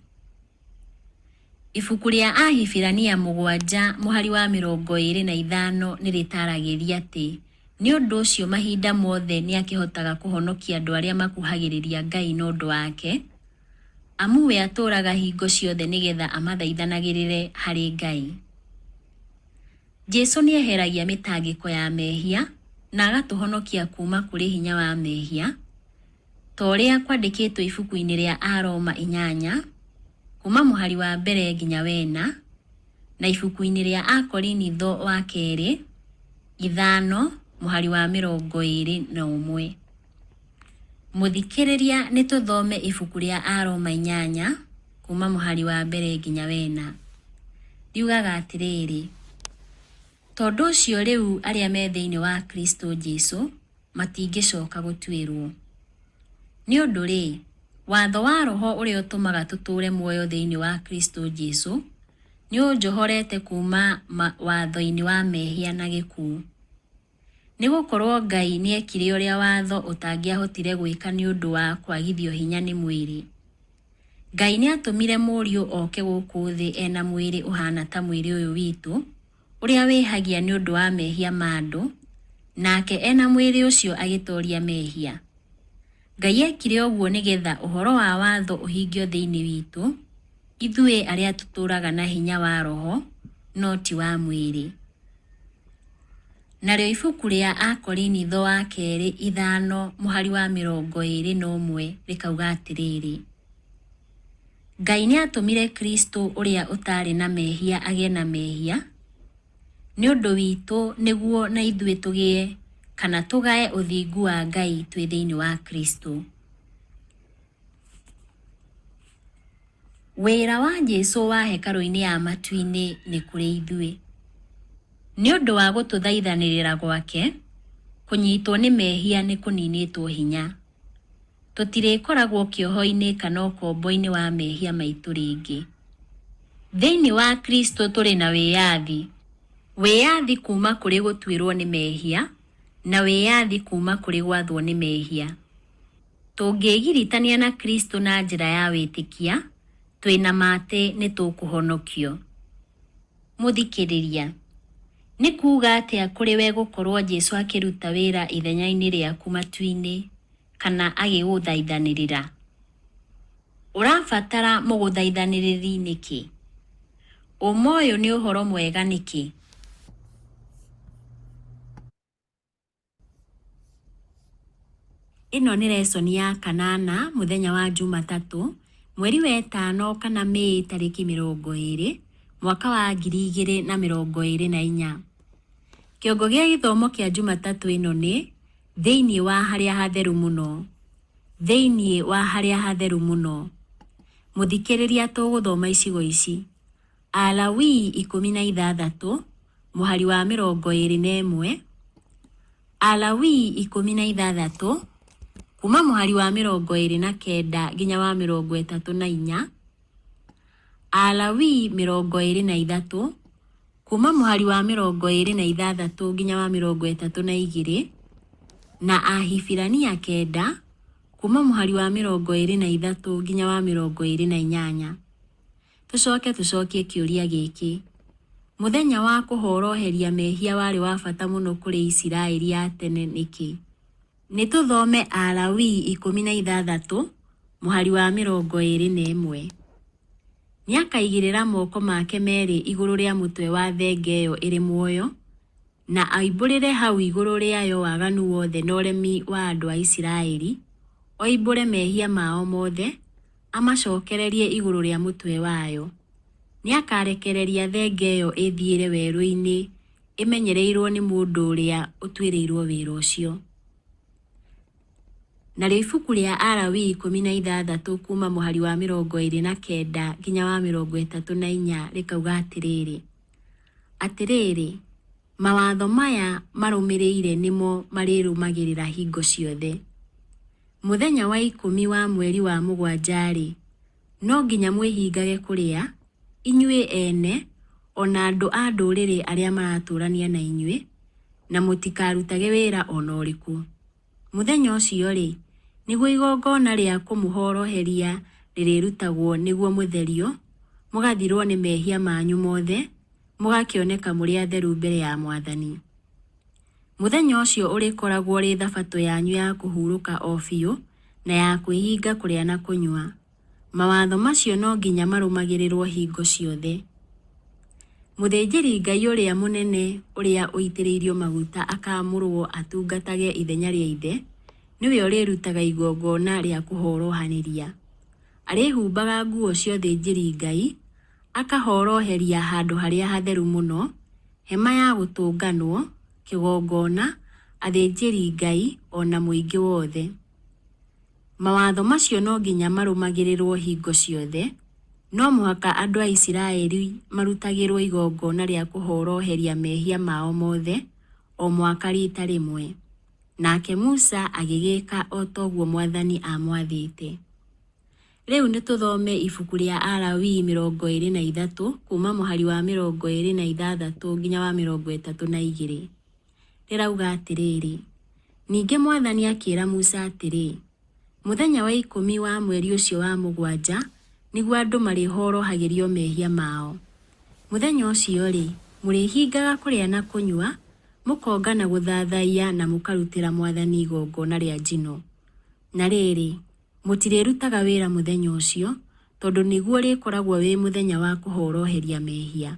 Ibuku rĩa Ahibirania 7 mũhari wa 25 nĩ rĩtaaragĩria atĩ nĩ ũndũ ũcio mahinda mothe nĩ akĩhotaga kũhonokia andũ arĩa makuhagĩrĩria Ngai na ũndũ wake, amu we atũũraga hingo ciothe nĩ getha amathaithanagĩrĩre harĩ Ngai. Jesu nĩ eheragia mĩtangĩko ya mehia na agatũhonokia kuuma kũrĩ hinya wa mehia, ta ũrĩa kwandĩkĩtwo ibuku-inĩ rĩa Aroma 8, kuuma mũhari wa mbere nginya wena, na ibuku-inĩ rĩa Akorinitho wa kerĩ 5 mũhari wa 21. Mũthikĩrĩria nĩ tũthome ibuku rĩa Aroma 8 kuuma mũhari wa mbere nginya wena. Riugaga atĩrĩrĩ, Tondũ ũcio rĩu arĩa me thĩinĩ wa Kristo Jesu matingĩcoka gũtuĩrwo. Nĩ ũndũ-rĩ, watho wa Roho ũrĩa ũtũmaga tũtũũre muoyo thĩinĩ wa Kristo Jesu nĩũnjohorete kuuma watho-inĩ wa mehia na gĩkuũ. Nĩ gũkorũo Ngai nĩekire ũrĩa watho ũtangĩahotire gwĩka nĩ ũndũ wa kwagithio hinya nĩ mwĩrĩ. Ngai nĩatũmire Mũriũ oke gũkũ thĩ e na mwĩrĩ ũhaana ta mwĩrĩ ũyũ witũ, ũrĩa wĩhagia nĩ ũndũ wa mehia ma andũ, nake e na mwĩrĩ ũcio agĩtooria mehia. Ngai eekire ũguo nĩ getha ũhoro wa watho ũhingio thĩinĩ witũ, ithuĩ arĩa tũtũũraga na hinya wa Roho, no ti wa mwĩrĩ. Narĩo ibuku rĩa Akorinitho wa kerĩ 5 mũhari wa 21 rĩkauga atĩrĩrĩ, Ngai nĩatũmire Kristo ũrĩa ũtaarĩ na mehia agĩe na mehia, nĩ ũndũ witũ nĩguo na ithuĩ tũgĩe kana tũgae ũthingu wa Ngai twĩ thĩinĩ wa Kristo. Wĩra wa Jesu wa hekarũ-inĩ ya matu-inĩ nĩ kũrĩ ithuĩ. Nĩ ũndũ wa gũtũthaithanĩrĩra gwake, kũnyitwo nĩ mehia nĩ kũninĩtwo hinya. Tũtirĩkoragwo kĩoho-inĩ kana ũkombo-inĩ wa mehia maitũ rĩngĩ. Thĩinĩ wa Kristo tũrĩ na wĩyathi. Wĩyathi kuuma kũrĩ gũtuĩrwo nĩ mehia, na wĩyathi kuuma kũrĩ gwathwo nĩ mehia. Tũngĩĩgiritania na Kristo na njĩra ya wĩtĩkia, twĩ na ma atĩ nĩ tũkũhonokio. Mũthikĩrĩria, nĩ kuuga atĩa kũrĩ we gũkorwo Jesu akĩruta wĩra ithenya-inĩ rĩaku matu-inĩ kana agĩgũthaithanĩrĩra? Ũrabatara mũgũthaithanĩrĩri nĩkĩ? Ũma ũyũ nĩ ũhoro mwega nĩkĩ? Ĩno nĩ lesson ya kanana mũthenya wa Jumatatũ, mweri wa ĩtano kana Mĩĩ tarĩki 20, mwaka wa 2024. Kĩongo gĩa gĩthomo kĩa Jumatatũ ĩno nĩ, Thĩinĩ wa Harĩa Hatheru Mũno. Thĩinĩ wa Harĩa Hatheru Mũno. Mũthikĩrĩria tũgũthoma icigo ici: Alawii 16, mũhari wa 21, Alawii 16, Kuma mũhari wa 29 nginya wa 34, Alawii 23, kuma mũhari wa 26 nginya wa 32, na Ahibirania 9, kuma mũhari wa 23 nginya wa 28. Tũcoke tũcokie kĩũria gĩkĩ. Mũthenya wa kũhoroheria mehia warĩ wa bata mũno kũrĩ Isiraeli ya tene nĩkĩ? Nĩ tũthome Alawii 16 mũhari wa 21. Nĩakaigĩrĩra moko make meerĩ igũrũ rĩa mũtwe wa thenge ĩyo ĩrĩ muoyo, na oimbũrĩre hau igũrũ rĩayo waganu wothe na ũremi wa andũ a Isiraeli, oimbũre mehia mao mothe, amacokererie igũrũ rĩa mũtwe wayo. Nĩakarekereria thenge ĩyo ĩthiĩre werũ-inĩ ĩmenyereirwo nĩ mũndũ ũrĩa ũtuĩrĩirwo wĩra ũcio. Narĩo ibuku rĩa Alawii 16 kuma mũhari wa 29 nginya wa 34 rĩkauga atĩrĩrĩ, Atĩrĩrĩ, mawatho maya marũmĩrĩire nĩmo marĩrũmagĩrĩra hingo ciothe. Mũthenya wa 10 wa mweri wa 7-rĩ, no nginya mwĩhingage kũrĩa, inyuĩ ene o na andũ a ndũrĩrĩ arĩa maratũũrania na inyuĩ, na mũtikarutage wĩra o na ũrĩkũ. Mũthenya ũcio-rĩ, nĩguo igongona rĩa kũmũhoroheria rĩrĩrutagwo nĩguo mũtherio, mũgathirwo nĩ mehia manyu mothe, mũgakĩoneka mũrĩ atheru mbere ya Mwathani. Mũthenya ũcio ũrĩkoragwo ũrĩ thabatũ yanyu ya kũhurũka o biũ na ya kwĩhinga kũrĩa na kũnyua. Mawatho macio no nginya marũmagĩrĩrwo hingo ciothe. Mũthĩnjĩri-Ngai ũrĩa mũnene ũrĩa ũitĩrĩirio maguta akaamũrwo atungatage ithenya rĩa ithe, nĩwe ũrĩrutaga igongona rĩa kũhorohanĩria. Arĩhumbaga nguo cia ũthĩnjĩri-Ngai, akahoroheria Handũ Harĩa Hatheru Mũno, hema ya gũtũnganwo, kĩgongona, athĩnjĩri-Ngai, o na mũingĩ wothe. Mawatho macio no nginya marũmagĩrĩrwo hingo ciothe, no mũhaka andũ a Isiraeli marutagĩrwo igongona rĩa kũhoroheria mehia mao mothe o mwaka riita rĩmwe. Nake Musa agĩgĩka o ta ũguo Mwathani aamwathĩte. Rĩu nĩ tũthome ibuku rĩa Alawii 23 kuuma mũhari wa 26 nginya wa 32. Rĩrauga atĩrĩrĩ, Ningĩ Mwathani akĩĩra Musa atĩrĩ, Mũthenya wa 10 wa mweri ũcio wa 7 nĩguo andũ marĩhorohagĩrio mehia mao. Mũthenya ũcio-rĩ, mũrĩhingaga kũrĩa na kũnyua, mũkongana gũthathaiya na mũkarutĩra Mwathani igongona rĩa njino. Na rĩrĩ, mũtirĩrutaga wĩra mũthenya ũcio, tondũ nĩguo ũrĩkoragwo wĩ mũthenya wa kũhoroheria mehia.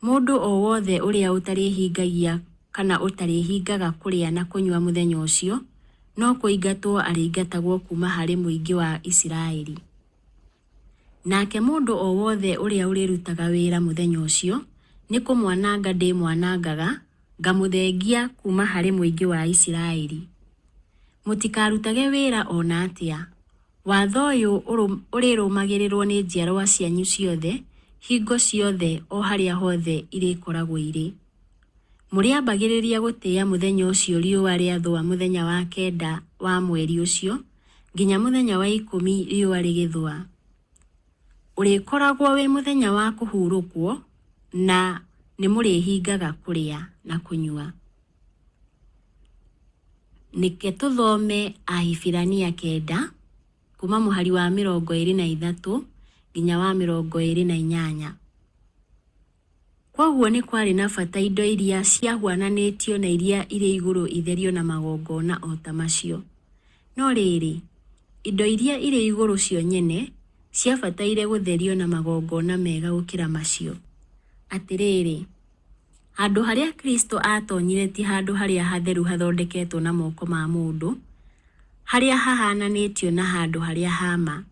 Mũndũ o wothe ũrĩa ũtarĩhingagia kana ũtarĩhingaga kũrĩa na kũnyua mũthenya ũcio, no kũingatwo arĩingatagwo kuuma harĩ mũingĩ wa Isiraeli. Nake mũndũ o wothe ũrĩa ũrĩrutaga wĩra mũthenya ũcio, nĩ kũmwananga ndĩmwanangaga, ngamũthengia kuuma harĩ mũingĩ wa Isiraeli. Mũtikarutage wĩra o na atĩa. Watho ũyũ ũrĩrũmagĩrĩrwo nĩ njiarwa cianyu ciothe hingo ciothe o harĩa hothe irĩkoragwo irĩ. Mũrĩambagĩrĩria gũtĩĩa mũthenya ũcio riũa rĩathũa mũthenya wa 9 wa mweri ũcio nginya mũthenya wa 10 riũa rĩgĩthũa. Ũrĩkoragwo wĩ mũthenya wa kũhurũkwo na nĩmũrĩhingaga kũrĩa na kũnyua. Nĩke tũthome Ahibirania 9 kuma mũhari wa 23 nginya wa 28. Kwoguo nĩ kwarĩ na bata indo iria ciahuananĩtio na iria irĩ igũrũ itherio na magongona o ta macio. No rĩrĩ, indo iria irĩ igũrũ cio nyene ciabataire gũtherio na magongona mega gũkĩra macio. Atĩrĩrĩ, handũ harĩa Kristo aatonyire ti handũ harĩa hatheru hathondeketwo na moko ma mũndũ, harĩa hahaananĩtio na handũ harĩa ha ma.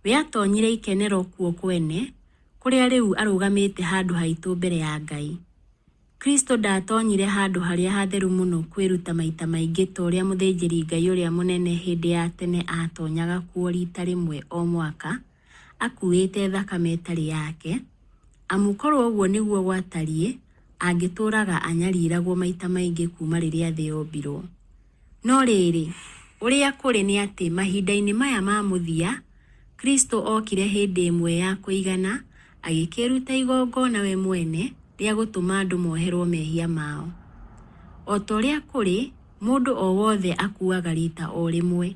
We aatonyire ikenero kuo kwene, kũrĩa rĩu arũgamĩte handũ haitũ mbere ya Ngai. Kristo ndaatonyire handũ harĩa hatheru mũno kwĩruta maita maingĩ ta ũrĩa mũthĩnjĩri-Ngai ũrĩa mũnene hĩndĩ ya tene aatonyaga kuo riita rĩmwe o mwaka akuuĩte thakame ĩtarĩ yake, amu korwo ũguo nĩguo gwatariĩ, angĩtũũraga anyariragwo maita maingĩ kuuma rĩrĩa thĩ yombirwo. No rĩrĩ, Ũrĩa kũrĩ nĩ atĩ mahinda-inĩ maya ma mũthia, Kristo okire hĩndĩ ĩmwe ya kũigana, agĩkĩĩruta igongona we mwene rĩa gũtũma andũ moherũo mehia mao. O ta ũrĩa kũrĩ, mũndũ o wothe akuaga riita o rĩmwe,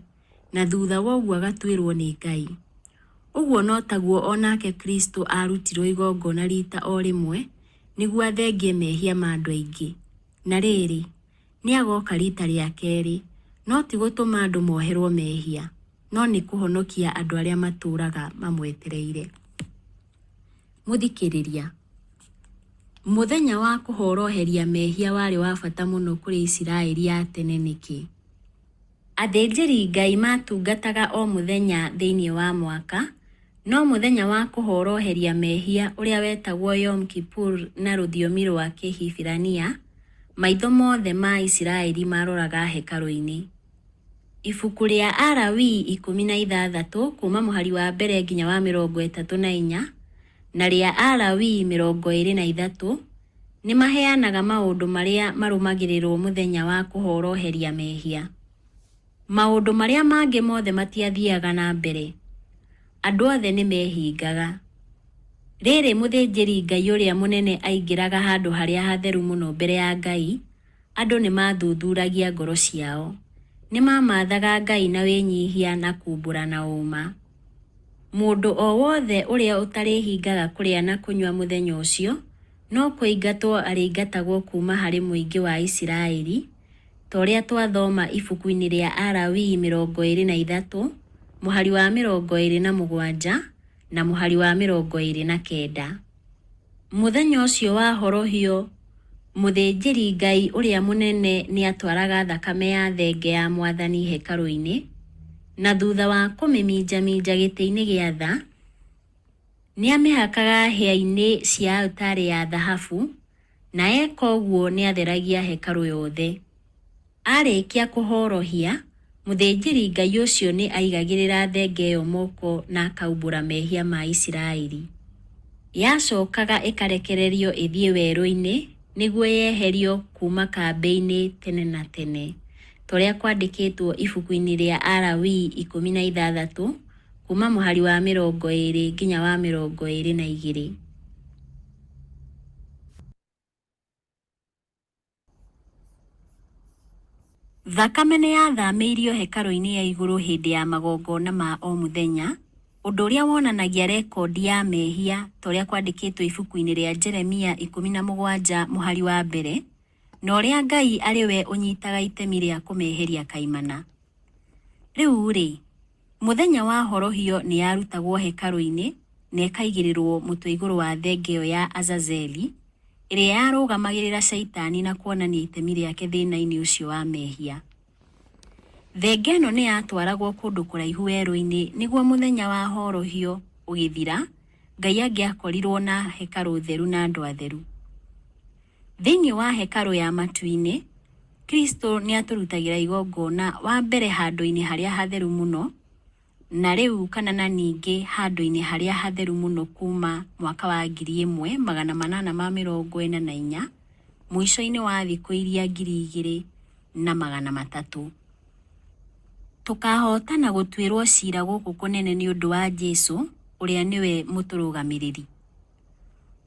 na thutha wa ũguo agatuĩrũo nĩ Ngai. Ũguo no taguo o nake Kristo aarutirũo igongona riita o rĩmwe nĩguo athengie mehia ma andũ aingĩ. Na rĩrĩ, nĩ agooka riita rĩa kerĩ, no ti gũtũma andũ moherũo mehia, no nĩ kũhonokia andũ arĩa matũũraga mamwetereire. Mũthikĩrĩria, Mũthenya wa kũhoroheria mehia warĩ wa bata mũno kũrĩ Isiraeli ya tene nĩkĩ? Athĩnjĩri-Ngai maatungataga o mũthenya thĩinĩ wa mwaka, no mũthenya wa kũhoroheria mehia ũrĩa wetagwo Yom Kippur na rũthiomi rwa Kĩhibirania, maitho mothe ma Isiraeli maaroraga hekarũ-inĩ. Ibuku rĩa Alawii 16 kuuma mũhari wa mbere nginya wa 34 na rĩa Alawii 23 nĩ maheanaga maũndũ marĩa marũmagĩrĩrũo Mũthenya wa Kũhoroheria Mehia. Maũndũ marĩa mangĩ mothe matiathiaga na mbere. Andũ othe nĩ meehingaga. Rĩrĩ mũthĩnjĩri-Ngai ũrĩa mũnene aingĩraga Handũ Harĩa Hatheru Mũno mbere ya Ngai, andũ nĩ maathuthuragia ngoro ciao. Nĩ maamathaga Ngai na wĩnyihia na kuumbũra na ũũma. Mũndũ o wothe ũrĩa ũtarĩhingaga kũrĩa na kũnyua mũthenya ũcio, no kũingatwo arĩingatagwo kuuma harĩ mũingĩ wa Isiraeli, ta ũrĩa twathoma ibuku-inĩ rĩa Alawii 23, mũhari wa 27 na mũhari wa 29. Mũthenya ũcio wa horohio, mũthĩnjĩri-Ngai ũrĩa mũnene nĩatwaraga thakame ya thenge ya Mwathani hekarũ-inĩ, na thutha wa kũmĩminjaminja gĩtĩ-inĩ gĩa tha, nĩamĩhakaga hĩa-inĩ cia altarĩ ya thahabu, na eka ũguo nĩatheragia hekarũ yothe. Aarĩkia kũhorohia, mũthĩnjĩri-Ngai ũcio nĩ aigagĩrĩra thenge ĩyo moko na akaumbũra mehia ma Isiraeli. Yacokaga ĩkarekererio ĩthiĩ werũ-inĩ nĩguo yeherio kuuma kambĩ-inĩ tene na tene, ta ũrĩa kwandĩkĩtwo ibuku-inĩ rĩa Alawii 16, kuuma mũhari wa 20 nginya wa 22. Thakame nĩ yathamĩirio hekarũ-inĩ ya igũrũ hĩndĩ ya magongona ma o mũthenya, ũndũ ũrĩa wonanagia rekondi ya mehia ta ũrĩa kwandĩkĩtwo ibuku-inĩ rĩa Jeremia 17 mũhari wa mbere, na ũrĩa Ngai arĩ we ũnyitaga itemi rĩa kũmeheria kaimana. Rĩu-rĩ, mũthenya wa horohio nĩ yarutagwo hekarũ-inĩ na ĩkaigĩrĩrũo mũtwe igũrũ wa thenge ĩyo ya Azazeli, ĩrĩa yarũgamagĩrĩra Shaitani na kuonania itemi rĩake thĩna-inĩ ũcio wa mehia. Thenge ĩno nĩ yatwaragwo kũndũ kũraihu werũ-inĩ nĩguo mũthenya wa horohio ũgĩthira, Ngai angĩakorirũo na hekarũ theru na andũ atheru. Thĩinĩ wa hekarũ ya matu-inĩ, Kristo nĩ atũrutagĩra igongona wa mbere handũ-inĩ harĩa hatheru mũno, na rĩu kana na ningĩ handũ-inĩ harĩa hatheru mũno kuuma mwaka wa 1844 mũico-inĩ wa thikũ iria 2300. Tũkahootana gũtuĩrwo cira gũkũ kũnene nĩ ũndũ wa Jesu ũrĩa nĩwe mũtũrũgamĩrĩri.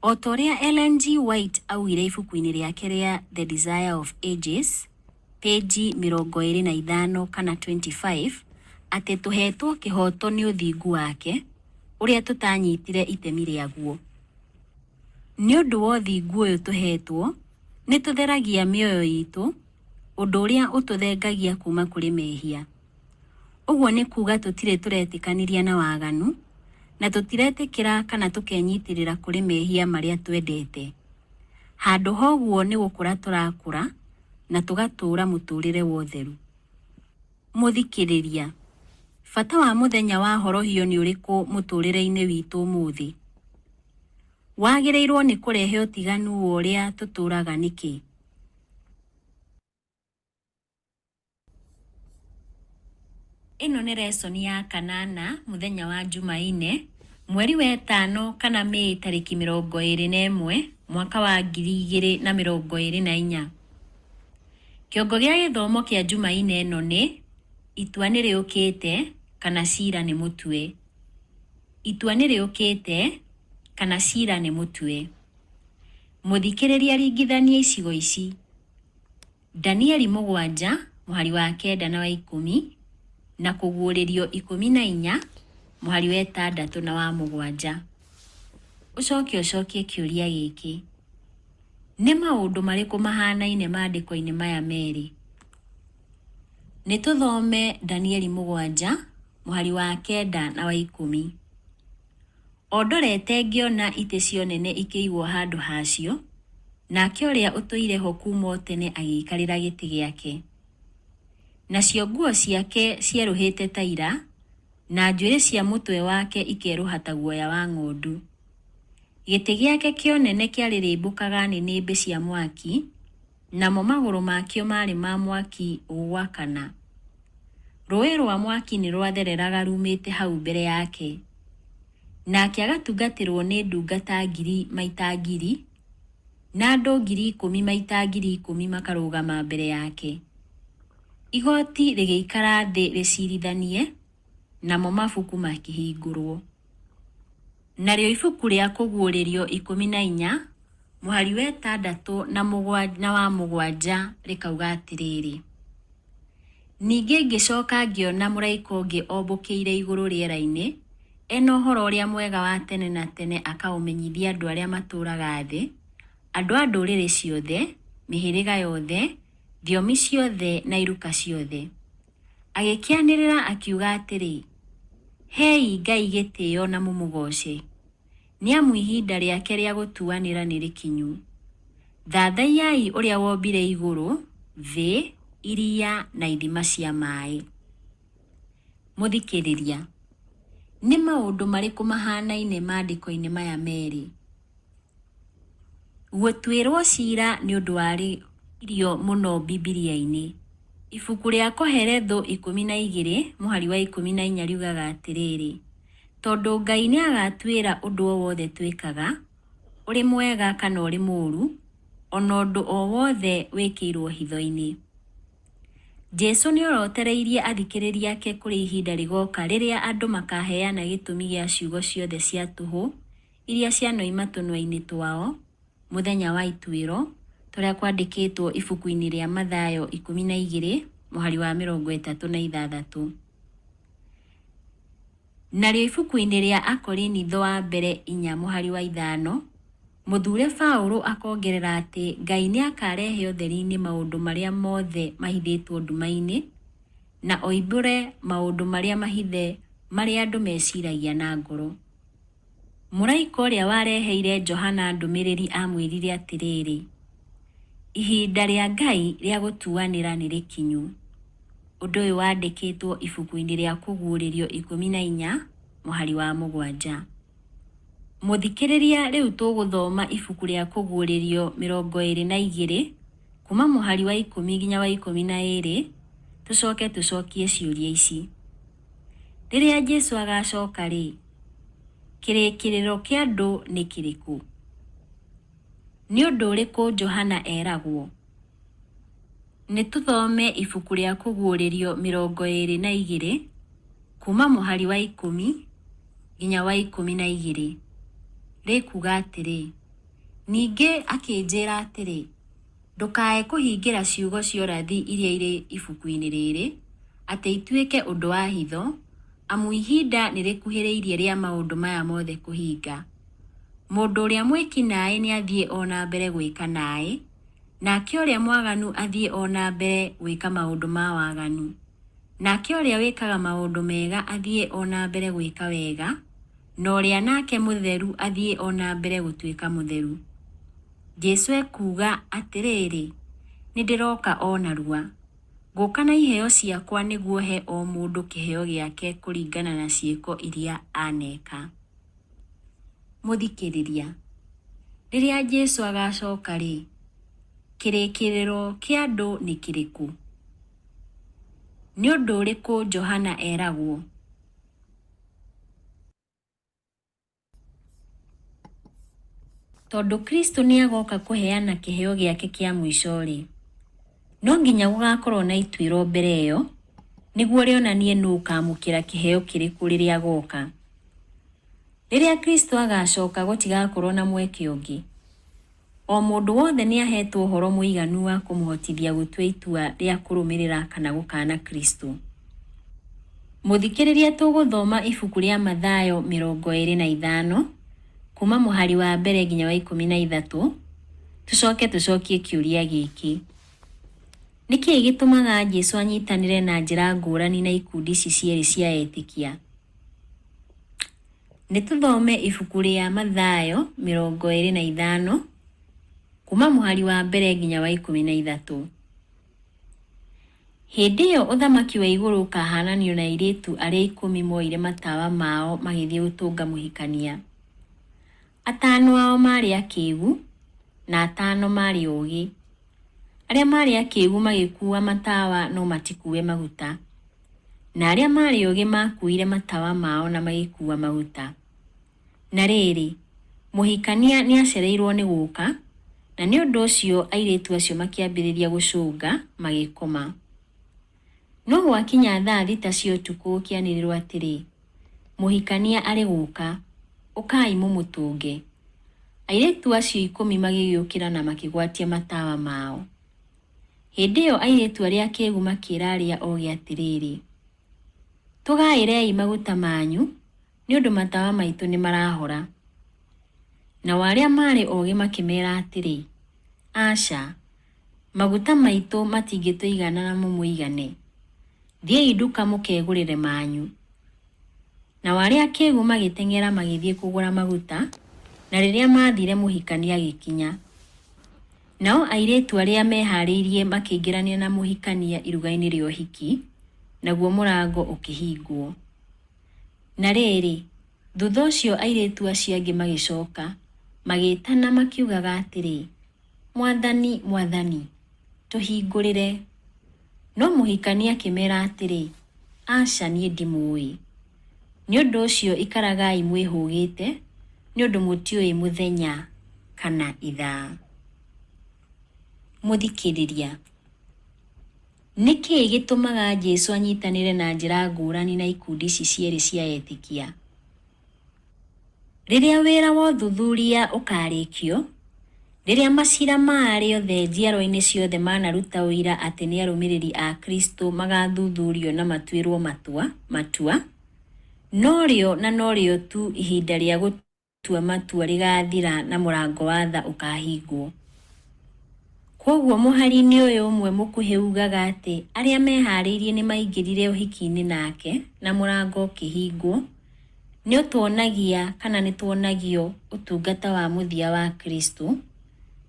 O ta ũrĩa Ellen G. White augire ibuku-inĩ rĩake rĩa The Desire of Ages, pĩnji 25 kana 25, atĩ tũheetwo kĩhooto nĩ ũthingu wake, ũrĩa tũtaanyitire itemi rĩaguo. Nĩ ũndũ wa ũthingu ũyũ tũheetwo, nĩ tũtheragia mĩoyo itũ, ũndũ ũrĩa ũtũthengagia kuuma kũrĩ mehia. Ũguo nĩ kuuga tũtirĩ tũretĩkanĩria na waganu, na tũtiretĩkĩra kana tũkenyitĩrĩra kũrĩ mehia marĩa twendete. Handũ ha ũguo nĩ gũkũra tũrakũra na tũgatũũra mũtũũrĩre wa ũtheru. Mũthikĩrĩria, bata wa mũthenya wa horohio nĩ ũrĩkũ mũtũũrĩre-inĩ witũ ũmũthĩ? Wagĩrĩirũo nĩ kũrehe ũtiganu wa ũrĩa tũtũũraga nĩkĩ? Ĩno nĩ resoni ya kanana mũthenya wa Jumaine, mweri wa ĩtano kana Mĩĩ tarĩki 21 mwaka wa 2024. Kĩongo gĩa gĩthomo kĩa Jumaine ĩno nĩ, Itua nĩ rĩũkĩte kana cira nĩ mũtue. Itua nĩ rĩũkĩte kana cira nĩ mũtue. Mũthikĩrĩria ringithania icigo ici. Danieli 7 mũhari wa 9 na wa 10 na Kũguũrĩrio 14 mũhari wa 6 na wa 7. Ũcoke ũcokie kĩũria gĩkĩ. Nĩ maũndũ marĩkũ mahanaine maandĩko-inĩ maya merĩ? Nĩ tũthome Danieli 7 mũhari wa 9 na wa 10. O ndorete ngĩona itĩ cia ũnene ikĩigwo handũ hacio, nake ũrĩa ũtũire ho kuuma o tene agĩikarĩra gĩtĩ gĩake. Nacio nguo ciake cierũhĩte ta ira, na njuĩrĩ cia mũtwe wake ikerũha ta guoya wa ng'ondu. Gĩtĩ gĩake kĩa ũnene kĩarĩrĩmbũkaga nĩnĩmbĩ cia mwaki, namo magũrũ makĩo maarĩ ma mwaki ũgwakana. Rũũĩ rwa mwaki nĩ rwathereraga rumĩte hau mbere yake. Nake agatungatĩrwo nĩ ndungata ngiri maita ngiri, na andũ 10,000 maita 10,000 makarũgama mbere yake. Igooti rĩgĩikara thĩ rĩciirithanie, namo mabuku makĩhingũrwo. Narĩo ibuku rĩa Kũguũrĩrio 14 mũhari wa 6 na wa 7 rĩkauga atĩrĩrĩ, Ningĩ ngĩcoka ngĩona mũraika ũngĩ ombũkĩire igũrũ rĩera-inĩ, e na ũhoro ũrĩa mwega wa tene na tene akaũmenyithia andũ arĩa matũũraga thĩ, andũ a ndũrĩrĩ ciothe, mĩhĩrĩga yothe, thiomi ciothe na iruka ciothe. Agĩkĩanĩrĩra akiuga atĩrĩ, Hei Ngai gĩtĩo na mũmũgooce, nĩ amu ihinda rĩake rĩa gũtuanĩra nĩ rĩkinyu. Thathaiyai ũrĩa wombire igũrũ, thĩ, iria na ithima cia maĩ. Mũthikĩrĩria, nĩ maũndũ marĩkũ mahanaine maandĩko-inĩ maya merĩ? Gũtuĩrwo ciira nĩ ũndũ warĩirio mũno Bibilia-inĩ. Ibuku rĩa Koheletho 12 mũhari wa 14 riugaga atĩrĩrĩ, tondũ Ngai nĩ agatuĩra ũndũ o wothe twĩkaga, ũrĩ mwega kana ũrĩ mũũru, o na ũndũ o wothe wĩkĩirwo hitho-inĩ. Jesu nĩ orotereirie athikĩrĩria ake kũrĩ ihinda rĩgoka rĩrĩa andũ makaheana gĩtũmi gĩa ciugo ciothe cia tũhũ iria cianoima tũnua-inĩ twao mũthenya wa ituĩro, ta ũrĩa kwandĩkĩtwo ibuku-inĩ rĩa Mathayo 12 mũhari wa 36. Narĩo ibuku-inĩ rĩa Akorinitho wa mbere 4 mũhari wa 5, mũthure Paũlũ akongerera atĩ Ngai nĩ akarehe ũtheri-inĩ maũndũ marĩa mothe mahithĩtwo nduma-inĩ, na oimbũre maũndũ marĩa mahithe marĩa andũ meciragia na ngoro. Mũraika ũrĩa wareheire Johana ndũmĩrĩri aamwĩrire atĩrĩrĩ, ihinda rĩa Ngai rĩa gũtuanĩra nĩ rĩkinyu. Ũndũ ũyũ wandĩkĩtwo ibuku-inĩ rĩa Kũguũrĩrio 14 mũhari wa 7. Mũthikĩrĩria rĩu tũgũthoma ibuku rĩa Kũguũrĩrio 22 kuma mũhari wa 10 nginya wa 12 tũcoke tũcokie ciũria ici. Rĩrĩa Jesu agacoka-rĩ, kĩrĩkĩrĩro kĩa andũ nĩ kĩrĩkũ? Nĩ ũndũ ũrĩkũ Johana eragwo? Nĩ tũthome ibuku rĩa Kũguũrĩrio 22 kuma mũhari wa 10 nginya wa 12. Rĩkuuga atĩrĩ, Ningĩ akĩnjĩra atĩrĩ, ndũkae kũhingĩra ciugo cia ũrathi iria irĩ ibuku-inĩ rĩrĩ, atĩ ituĩke ũndũ wa hitho, amu ihinda nĩrĩkuhĩrĩirie rĩa maũndũ maya mothe kũhinga. Mũndũ ũrĩa mwĩki naĩ nĩathiĩ o na mbere gwĩka naĩ, nake ũrĩa mwaganu athiĩ o na mbere gwĩka maũndũ ma waganu, nake ũrĩa wĩkaga maũndũ mega athiĩ o na mbere gwĩka wega, na ũrĩa nake mũtheru athiĩ o na mbere gũtuĩka mũtheru. Jesu ekuuga atĩrĩrĩ, nĩndĩroka o narua. Ngũka na iheo ciakwa nĩguo he o mũndũ kĩheo gĩake kũringana na ciĩko iria aneka. Mũthikĩrĩria, rĩrĩa Jesu agacoka-rĩ, kĩrĩkĩrĩro kĩa andũ nĩ kĩrĩkũ? Nĩ ũndũ ũrĩkũ Johana eragwo? Tondũ Kristo nĩ agoka kũheana kĩheo gĩake kĩa mũico-rĩ, no nginya gũgakorwo na ituĩro mbere ĩyo, nĩguo rĩonanie nũ ũkaamũkĩra kĩheo kĩrĩkũ rĩrĩa agooka. Rĩrĩa Kristo agaacoka gũtigakorũo na mweke ũngĩ. O mũndũ wothe nĩ aheetwo ũhoro mũiganu wa kũmũhotithia gũtua itua rĩa kũrũmĩrĩra kana gũkaana Kristo. Mũthikĩrĩria tũgũthoma ibuku rĩa Mathayo 25 kuma mũhari wa mbere nginya wa 13 tũcoke tũcokie kĩũria gĩkĩ. Nĩ kĩĩ gĩtũmaga Jesu anyitanĩre na njĩra ngũrani na ikundi ici cierĩ cia etĩkia? Nĩ tũthome ibuku rĩa Mathayo 25 kuma mũhari wa mbere nginya wa 13. Hĩndĩ ĩyo ũthamaki wa igũrũ ũkahaananio na airĩtu arĩa 10 moire matawa mao magĩthiĩ gũtũnga mũhikania. 5 ao maarĩ akĩĩgu na 5 maarĩ ogĩ. Arĩa maarĩ akĩĩgu magĩkuua matawa no matikuue maguta, na arĩa maarĩ ogĩ maakuuire matawa mao na magĩkuua maguta. Na rĩrĩ, mũhikania nĩacereirwo nĩ gũũka, na nĩ ũndũ ũcio airĩtu acio makĩambĩrĩria gũcũnga magĩkoma. No gwakinya thaa 6 cia ũtukũ gũkĩanĩrĩrwo atĩrĩ, 'Mũhikania arĩ gũũka! Ũkai mũmũtũnge!' Airĩtu acio 10 magĩgĩũkĩra na makĩgwatia matawa mao. Hĩndĩ ĩyo airĩtu arĩa akĩĩgu makĩĩra arĩa ogĩ atĩrĩrĩ, 'Tũgaĩrei maguta manyu, nĩ ũndũ matawa maitũ nĩmarahora.' Nao arĩa maarĩ ogĩ makĩmeera atĩrĩ, 'Aca, maguta maitũ matingĩtũigana na mũmũigane. Thiĩi nduka mũkegũrĩre manyu.' Nao arĩa akĩĩgu magĩteng'era magĩthiĩ kũgũra maguta, na rĩrĩa maathire mũhikania agĩkinya. Nao airĩtu arĩa mehaarĩirie makĩingĩrania na mũhikania iruga-inĩ rĩa ũhiki, naguo mũrango ũkĩhingwo. Na rĩrĩ, thutha ũcio airĩtu acio angĩ magĩcoka, magĩĩtana makiugaga atĩrĩ, 'Mwathani, Mwathani, tũhingũrĩre.' No mũhikania akĩmeera atĩrĩ, 'Aca, niĩ ndimũũĩ.' Nĩ ũndũ ũcio ikaragai mwĩhũgĩte, nĩ ũndũ mũtiũĩ mũthenya kana ithaa. Mũthikĩrĩria, nĩ kĩĩ gĩtũmaga Jesu anyitanĩre na njĩra ngũrani na ikundi ici cierĩ cia etĩkia? Rĩrĩa wĩra wa ũthuthuria ũkaarĩkio, rĩrĩa maciira ma arĩa othe njiarwa-inĩ ciothe manaruta ũira atĩ nĩ arũmĩrĩri a Kristo magathuthurio na matuĩrũo matua, norĩo na norĩo tu ihinda rĩa gũtua matua rĩgaathira na mũrango wa tha ũkaahingwo. Kwoguo mũhari-inĩ ũyũ ũmwe mũkuhĩ ugaga atĩ arĩa mehaarĩirie nĩ maingĩrire ũhiki-inĩ nake na mũrango ũkĩhingwo, nĩ ũtuonagia kana nĩ tuonagio ũtungata wa mũthia wa Kristo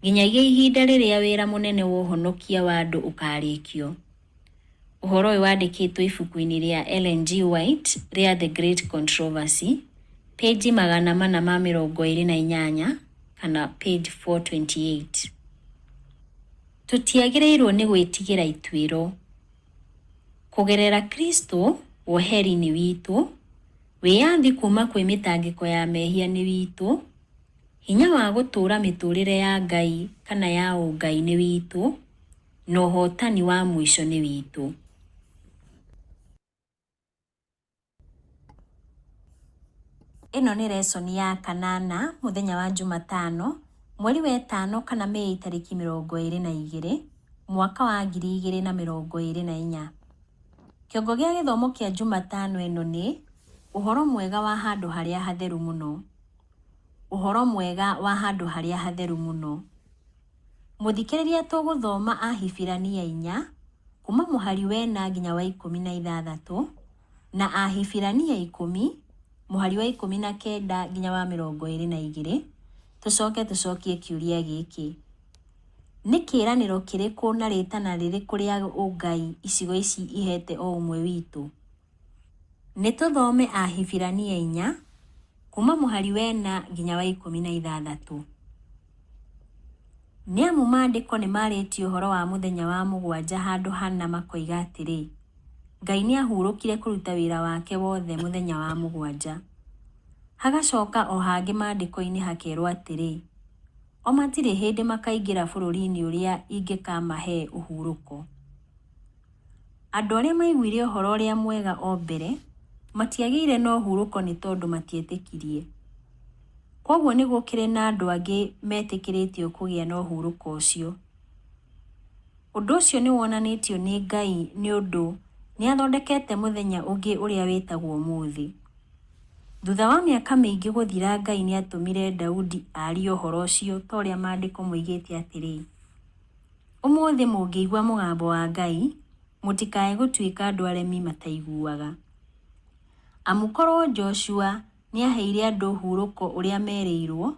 nginyagia ihinda rĩrĩa wĩra mũnene wa ũhonokia wa andũ ũkaarĩkio. Ũhoro ũyũ wandĩkĩtwo ibuku-inĩ rĩa Ellen G. White rĩa The Great Controversy, page 428 kana page 428. Tũtiagĩrĩirwo nĩ gwĩtigĩra ituĩro. Kũgerera Kristo, woheri nĩ witũ, wĩyathi kuuma kwĩ mĩtangĩko ya mehia nĩ witũ, hinya wa gũtũũra mĩtũũrĩre ya Ngai kana ya ũngai nĩ witũ, na ũhootani wa mũico nĩ witũ. Ĩno nĩ lesson ya kanana mũthenya wa Jumatano, mweri wa ĩtano kana Mĩĩ tarĩki 22, mwaka wa 2024. Kĩongo gĩa gĩthomo kĩa Jumatano ĩno nĩ ũhoro mwega wa handũ harĩa hatheru mũno. Ũhoro mwega wa handũ harĩa hatheru mũno. Mũthikĩrĩria tũgũthoma Ahibirania 4 kuma mũhari wa 4 nginya wa 16 na Ahibirania 10 mũhari wa 19 nginya wa 22, tũcoke tũcokie kĩũria gĩkĩ. Nĩ kĩĩranĩro kĩrĩkũ na rĩtana rĩrĩkũ rĩa ũngai icigo ici ihete o ũmwe witũ? Nĩ tũthome Ahibirania 4 kuma mũhari wa 4 nginya wa 16. Nĩ amu maandĩko nĩ marĩtie ũhoro wa mũthenya wa mũgwanja handũ hana makoiga atĩrĩ, Ngai nĩahurũkire kũruta wĩra wake wothe mũthenya wa mũgwanja. Hagacoka o hangĩ maandĩko-inĩ hakerwo atĩrĩ, o matirĩ hĩndĩ makaingĩra bũrũri-inĩ ũrĩa ingĩkamahe ũhurũko. Andũ arĩa maiguire ũhoro ũrĩa mwega o mbere, matiagĩire na ũhurũko nĩ tondũ matietĩkirie. Kwoguo nĩ gũkĩrĩ na andũ angĩ metĩkĩrĩtio kũgĩa na ũhurũko ũcio. Ũndũ ũcio nĩ wonanĩtio nĩ Ngai nĩ ũndũ nĩ athondekete mũthenya ũngĩ ũrĩa wĩtagwo ũmũthĩ. Thutha wa mĩaka mĩingĩ gũthira Ngai nĩ atũmire Daudi arie ũhoro ũcio ta ũrĩa maandĩko moigĩte atĩrĩ, Ũmũthĩ mũngĩigua mũgambo wa Ngai, mũtikae gũtuĩka andũ aremi mataiguaga. Amu korwo Joshua nĩaheire andũ ũhurũko ũrĩa merĩirwo,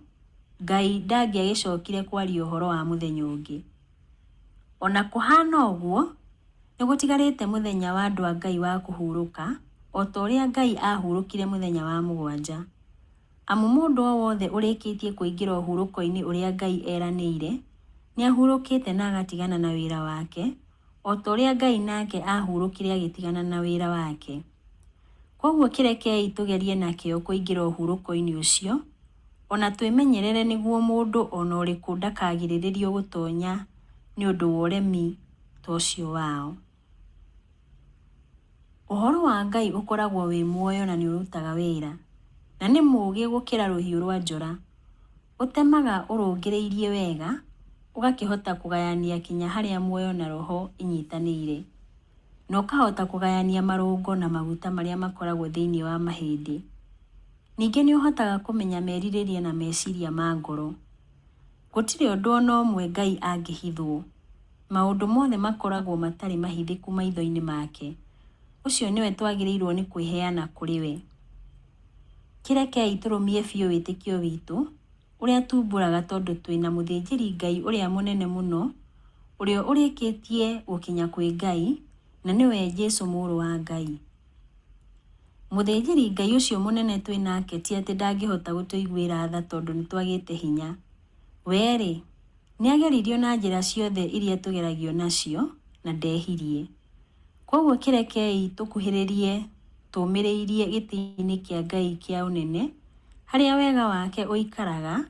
Ngai ndangĩagĩcokire kwaria ũhoro wa mũthenya ũngĩ. O na kũhana ũguo, nĩ gũtigarĩte mũthenya wa andũ a Ngai wa kũhurũka, o ta ũrĩa Ngai aahurũkire mũthenya wa mũgwanja. Amu mũndũ o wothe ũrĩkĩtie kũingĩra ũhurũko-inĩ ũrĩa Ngai eranĩire, nĩahurũkĩte na agatigana na wĩra wake, o ta ũrĩa Ngai nake aahurũkire agĩtigana na wĩra wake. Kwoguo kĩrekei tũgerie na kĩyo kũingĩra ũhurũko-inĩ ũcio, o na twĩmenyerere nĩguo mũndũ o na ũrĩkũ ndakagirĩrĩrio gũtonya nĩ ũndũ wa ũremi ta ũcio wao. Ũhoro wa Ngai ũkoragwo wĩ muoyo na nĩ ũrutaga wĩra, na nĩ mũũgĩ gũkĩra rũhiũ rwa njora. Ũtemaga ũrũngĩrĩirie wega, ũgakĩhota kũgayania kinya harĩa muoyo na roho inyitanĩire, na ũkahota kũgayania marũngo na maguta marĩa makoragwo thĩinĩ wa mahĩndĩ. Ningĩ nĩ ũhotaga kũmenya merirĩria na meciria ma ngoro. Gũtirĩ ũndũ o na ũmwe Ngai angĩhithwo. Maũndũ mothe makoragwo matarĩ mahithĩku maitho-inĩ make. Ũcio nĩwe twagĩrĩirwo nĩ kwĩheana kũrĩ we. Kĩrekei tũrũmie biũ wĩtĩkio witũ, ũrĩa tumbũraga tondũ twĩ na mũthĩnjĩri-Ngai ũrĩa mũnene mũno, ũrĩa ũrĩkĩtie gũkinya kwĩ Ngai, na nĩwe Jesu mũrũ wa Ngai. Mũthĩnjĩri-Ngai ũcio mũnene twĩ nake ti atĩ ndangĩhota gũtũiguĩra tha tondũ nĩ twagĩte hinya. We-rĩ, nĩ ageririo na njĩra ciothe iria tũgeragio nacio, na ndehirie. Kwoguo kĩrekei tũkuhĩrĩrie tũũmĩrĩirie gĩtĩ-inĩ kĩa Ngai kĩa ũnene, harĩa wega wake ũikaraga,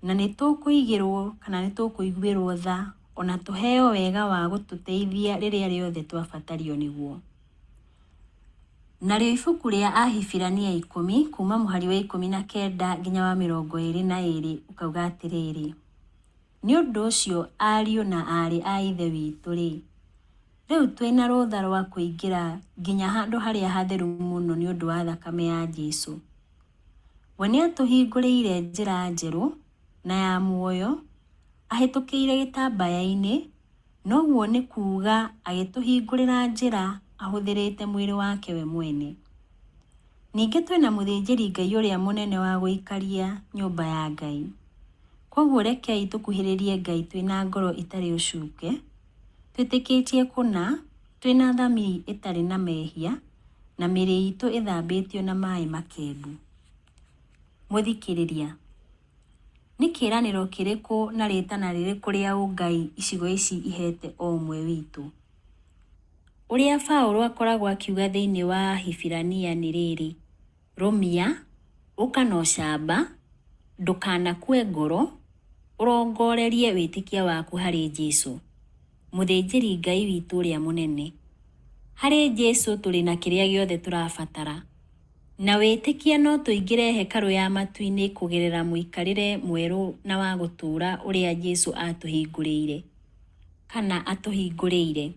na nĩ tũkũigĩrwo kana nĩ tũkũiguĩrwo tha o na tũheo wega wa gũtũteithia rĩrĩa rĩothe twabatario nĩguo. Narĩo ibuku rĩa Ahibirania 10 kuuma mũhari wa 19 nginya wa 22 ũkauga atĩrĩrĩ, Nĩ ũndũ ũcio ariũ na aarĩ a Ithe witũ-rĩ, rĩu twĩ na rũtha rwa kũingĩra nginya handũ harĩa hatheru mũno nĩ ũndũ wa thakame ya Jesu. We nĩatũhingũrĩire njĩra njerũ na ya muoyo ahĩtũkĩire gĩtambaya-inĩ, na ũguo nĩ kuuga agĩtũhingũrĩra njĩra ahũthĩrĩte mwĩrĩ wake we mwene. Ningĩ twĩ na mũthĩnjĩri-Ngai ũrĩa mũnene wa gũikaria nyũmba ya Ngai. Kwoguo rekei tũkuhĩrĩrie Ngai twĩ na ngoro itarĩ ũcuke, twĩtĩkĩtie kũna, twĩ na thamiri ĩtarĩ na mehia, na mĩĩrĩ itũ ĩthambĩtio na maĩ makembu. Mũthikĩrĩria, nĩ kĩĩranĩro kĩrĩkũ na rĩtana rĩrĩkũ rĩa ũngai icigo ici iheete o ũmwe witũ? Ũrĩa Paulo akoragwo akiuga thĩinĩ wa Ahibirania nĩ rĩrĩ, Rũmia, ũka na ũcamba, ndũkanakue ngoro, ũrongorerie wĩtĩkia waku harĩ Jesu, mũthĩnjĩri-Ngai witũ ũrĩa mũnene. Harĩ Jesu tũrĩ na kĩrĩa gĩothe tũrabatara. Na wĩtĩkia no tũingĩre hekarũ ya matu-inĩ kũgerera mũikarĩre mwerũ na wa gũtũũra ũrĩa Jesu aatũhingũrĩire, kana atũhingũrĩire.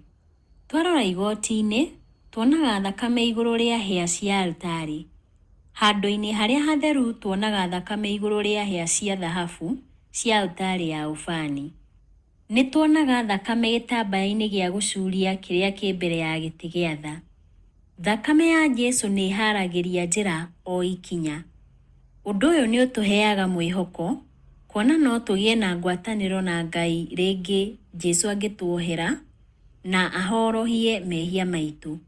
Twarora igoti-inĩ, tuonaga thakame igũrũ rĩa hĩa cia altarĩ. Handũ-inĩ harĩa hatheru tuonaga thakame igũrũ rĩa hĩa cia thahabu cia altarĩ ya ũbani. Nĩ tuonaga thakame gĩtambaya-inĩ gĩa gũcuuria kĩrĩa kĩ mbere ya gĩtĩ gĩa tha. Thakame ya Jesu nĩ ĩhaaragĩria njĩra o ikinya. Ũndũ ũyũ nĩ ũtũheaga mwĩhoko, kuona no tũgĩe na ngwatanĩro na Ngai rĩngĩ Jesu angĩtuohera na ahorohie mehia maitũ.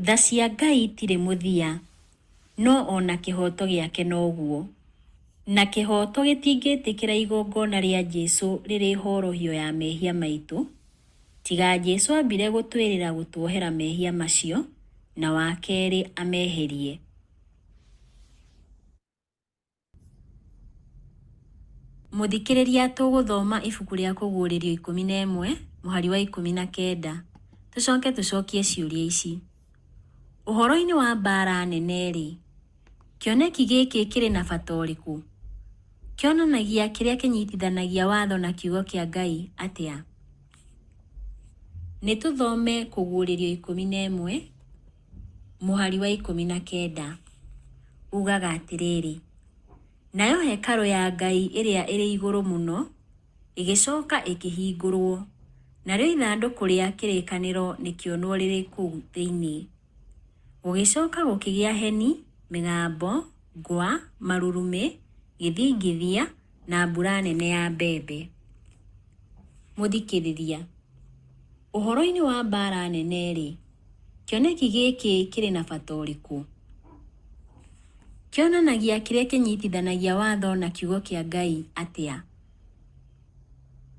Tha cia Ngai itirĩ mũthia, no o na kĩhooto gĩake noguo. Na kĩhooto gĩtingĩtĩkĩra igongona rĩa Jesu rĩrĩ horohio ya mehia maitũ, tiga Jesu ambire gũtwĩrĩra gũtuohera mehia macio, na wa kerĩ ameherie. Mũthikĩrĩria tũgũthoma ibuku rĩa Kũguũrĩrio 11 mũhari wa 19. Tũcoke tũcokie ciũria ici. Ũhoro-inĩ wa mbaara nene-rĩ, kĩoneki gĩkĩ kĩrĩ na bata ũrĩkũ? Kĩonanagia kĩrĩa kĩnyitithanagia watho na kiugo kĩa Ngai atĩa? Nĩ tũthome Kũguũrĩrio 11 mũhari wa 19. Ugaga atĩrĩrĩ, nayo hekarũ ya Ngai ĩrĩa ĩrĩ igũrũ mũno ĩgĩcoka ĩkĩhingũrwo, narĩo ithandũkũ rĩa kĩrĩkanĩro rĩkĩonwo rĩrĩ kũu thĩinĩ. Gũgĩcoka gũkĩgĩa heni, mĩgambo, ngwa, marurumĩ, gĩthingithia, na mbura nene ya mbembe. Mũthikĩrĩria, ũhoro-inĩ wa mbaara nene-rĩ, kĩoneki gĩkĩ kĩrĩ na bata ũrĩkũ? Kĩonanagia kĩrĩa kĩnyitithanagia watho na kiugo kĩa Ngai atĩa?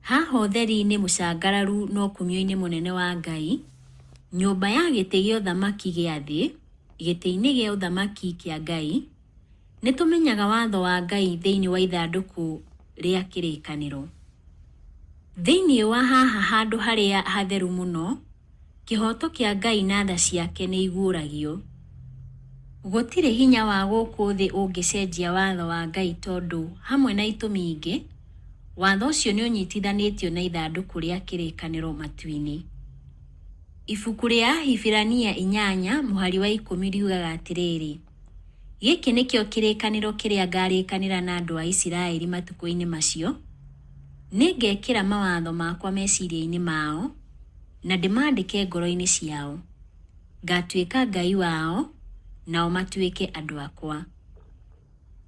Haha ũtheri-inĩ mũcangararu na ũkumio-inĩ mũnene wa Ngai, nyũmba ya gĩtĩ gĩa ũthamaki gĩa thĩ, gĩtĩ-inĩ gĩa ũthamaki kĩa Ngai, nĩ tũmenyaga watho wa Ngai thĩinĩ wa ithandũkũ rĩa kĩrĩkanĩro. Thĩinĩ wa haha handũ harĩa hatheru mũno, kĩhooto kĩa Ngai na tha ciake nĩ iguũragio. Gũtirĩ hinya wa gũkũ thĩ ũngĩcenjia watho wa Ngai tondũ, hamwe na itũmi ingĩ, watho ũcio nĩ ũnyitithanĩtio na ithandũkũ rĩa kĩrĩkanĩro matu-inĩ. Ibuku rĩa Ahibirania 8 mũhari wa 10 riugaga atĩrĩrĩ, gĩkĩ nĩkĩo kĩrĩkanĩro kĩrĩa ngarĩkanĩra na andũ a Isiraeli matukũ-inĩ macio, nĩngekĩra mawatho makwa meciria-inĩ mao, na ndĩmaandĩke ngoro-inĩ ciao. Ngatuĩka Ngai wao, nao matuĩke andũ akwa.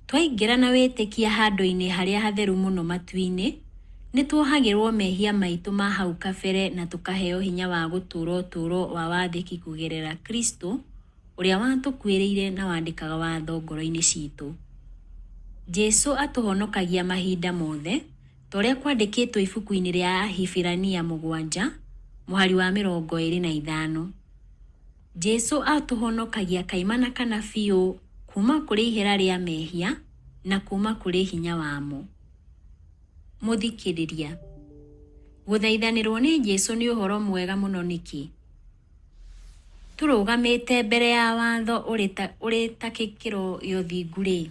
Twaingĩra na wĩtĩkia handũ-inĩ harĩa hatheru mũno matu-inĩ, nĩ tuohagĩrwo mehia maitũ ma hau kabere na tũkaheo hinya wa gũtũũra ũtũũro wa wathĩki kũgerera Kristo ũrĩa watũkuĩrĩire na wandĩkaga watho ngoro-inĩ citũ. Jesu atũhonokagia mahinda mothe, ta ũrĩa kwandĩkĩtwo ibuku-inĩ rĩa Ahibirania 7 mũhari wa 25. Jesu atũhonokagia kaimana kana biũ kuma kũrĩ ihera rĩa mehia na kuma kũrĩ hinya wamo. Mũthikĩrĩria, gũthaithanĩrwo nĩ Jesu nĩ ũhoro mwega mũno nĩkĩ? Tũrũgamĩte mbere ya watho ũrĩ ta gĩkĩro gĩa ũthingu-rĩ,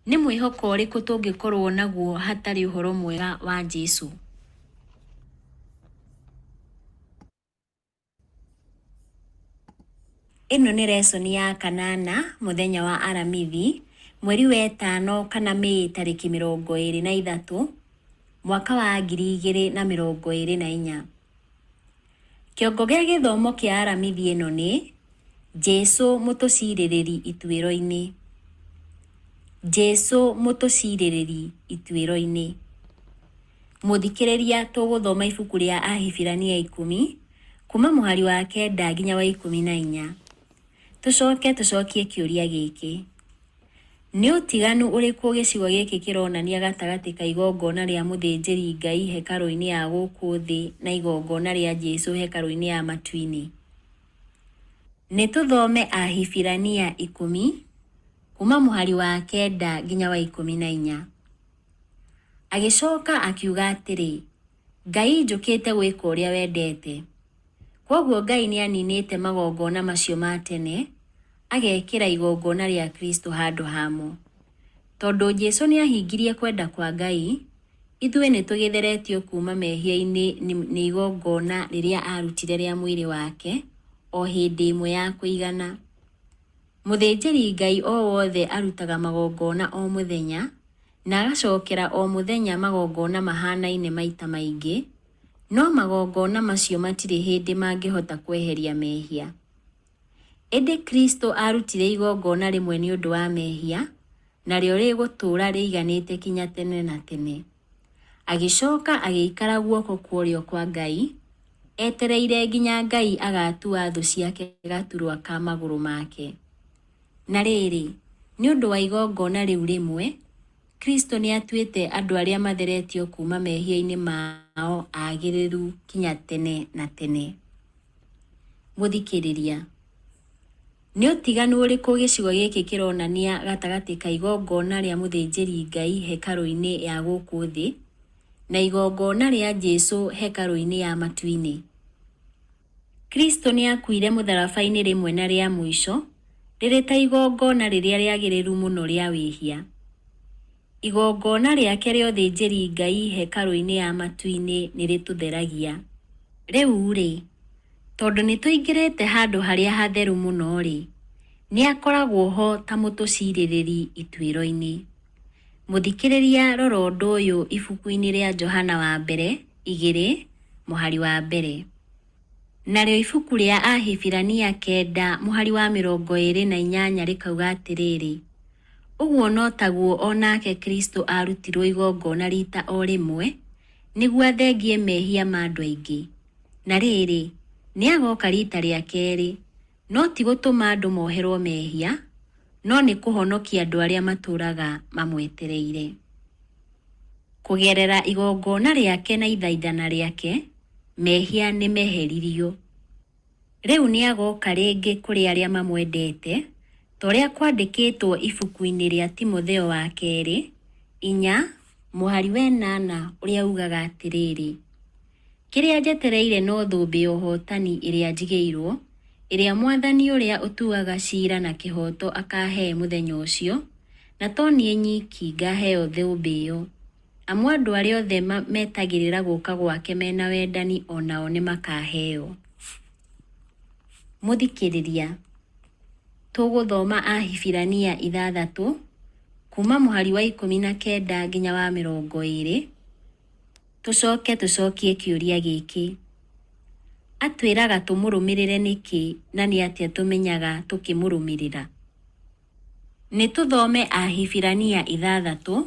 nĩ mwĩhoko ũrĩkũ tũngĩkorwo naguo hatarĩ ũhoro mwega wa Jesu? Ĩno nĩ resoni ya kanana mũthenya wa Aramithi, mweri wa ĩtano kana Mĩĩ tarĩki 23, mwaka wa 2024. Kĩongo gĩa gĩthomo kĩa Aramithi ĩno nĩ Jesu mũtũcirĩrĩri ituĩro-inĩ. Jesu mũtũcirĩrĩri ituĩro-inĩ. Mũthikĩrĩria tũgũthoma ibuku rĩa Ahibirania 10 kuma mũhari wa 9 nginya wa 14. Tũcoke tũcokie kĩũria gĩkĩ. Nĩ ũtiganu ũrĩkũ gĩcigo gĩkĩ kĩronania gatagatĩ ka igongona rĩa mũthĩnjĩri Ngai hekarũ-inĩ ya gũkũ thĩ na igongona rĩa Jesu hekarũ-inĩ ya matu-inĩ? Nĩ tũthome Ahibirania 10 kuma mũhari wa 9 nginya wa 14. Agĩcoka akiuga atĩrĩ, Ngai njũkĩte gwĩka ũrĩa wendete. Kwoguo Ngai nĩ aninĩte magongona macio ma tene, agekĩra igongona rĩa Kristo handũ hamo. Tondũ Jesu nĩ ahingirie kwenda kwa Ngai, ithuĩ nĩ tũgĩtheretio kuuma mehia-inĩ nĩ igongona rĩrĩa aarutire rĩa mwĩrĩ wake o hĩndĩ ĩmwe ya kũigana. Mũthĩnjĩri Ngai o wothe arutaga magongona o mũthenya, na agacokera o mũthenya magongona mahanaine maita maingĩ, no magongona macio matirĩ hĩndĩ mangĩhota kweheria mehia. Ĩndĩ Kristo aarutire igongona rĩmwe nĩ ũndũ wa mehia, narĩo rĩgũtũũra rĩiganĩte kinya tene na tene. Agĩcoka agĩikara guoko kwa ũrĩo kwa Ngai, etereire nginya Ngai agaatua thũ ciake gaturwa ka magũrũ make. Na rĩrĩ, nĩ ũndũ wa igongona rĩu rĩmwe, Kristo nĩ atuĩte andũ arĩa matheretio kuuma mehia-inĩ mao agĩrĩru kinya tene na tene. Mũthikĩrĩria, nĩ ũtiganu ũrĩkũ gĩcigo gĩkĩ kĩronania gatagatĩ ka igongona rĩa mũthĩnjĩri Ngai hekarũ-inĩ ya gũkũ thĩ na igongona rĩa Jesu hekarũ-inĩ ya matu-inĩ? Kristo nĩ akuire mũtharaba-inĩ rĩmwe na rĩa mũico, rĩrĩ ta igongona rĩrĩa rĩagĩrĩru mũno rĩa wĩhia. Igongona rĩake rĩa ũthĩnjĩri-Ngai hekarũ-inĩ ya matu-inĩ nĩ rĩtũtheragia. Rĩu-rĩ, tondũ nĩ tũingĩrĩte handũ harĩa hatheru mũno-rĩ, nĩ akoragwo ho ta mũtũcirĩrĩri ituĩro-inĩ. Mũthikĩrĩria rora ũndũ ũyũ ibuku-inĩ rĩa Johana wa mbere igĩrĩ mũhari wa mbere. Narĩo ibuku rĩa Ahibirania 9 mũhari wa 28 rĩkauga atĩrĩrĩ, ũguo no taguo o nake Kristo aarutirwo igongona riita o rĩmwe, nĩguo athengie mehia ma andũ aingĩ. Na rĩrĩ, nĩ agooka riita rĩa kerĩ, no ti gũtũma andũ moherwo mehia, no nĩ kũhonokia andũ arĩa matũũraga mamwetereire. Kũgerera igongona rĩake na ithaithana rĩake, mehia nĩ meheririo. Rĩu nĩ agooka rĩngĩ kũrĩ arĩa mamwendete, ta ũrĩa kwandĩkĩtwo ibuku-inĩ rĩa Timotheo wa kerĩ, 4 mũhari wa 8 ũrĩa ugaga atĩrĩrĩ, kĩrĩa njetereire no thũmbĩ ya ũhootani ĩrĩa njigĩirwo, ĩrĩa Mwathani ũrĩa ũtuaga ciira na kĩhooto akaahe mũthenya ũcio, na to niĩ nyiki ngaheo thũmbĩ ĩyo, amu andũ arĩa othe metagĩrĩra gũka gwake mena wendani o nao nĩ makaheo. Mũthikĩrĩria, tũgũthoma Ahibirania 6 kuma mũhari wa 19 nginya wa 20, tũcoke tũcokie kĩũria gĩkĩ. Atwĩraga tũmũrũmĩrĩre nĩkĩ na nĩ atĩa tũmenyaga tũkĩmũrũmĩrĩra? Nĩ tũthome Ahibirania 6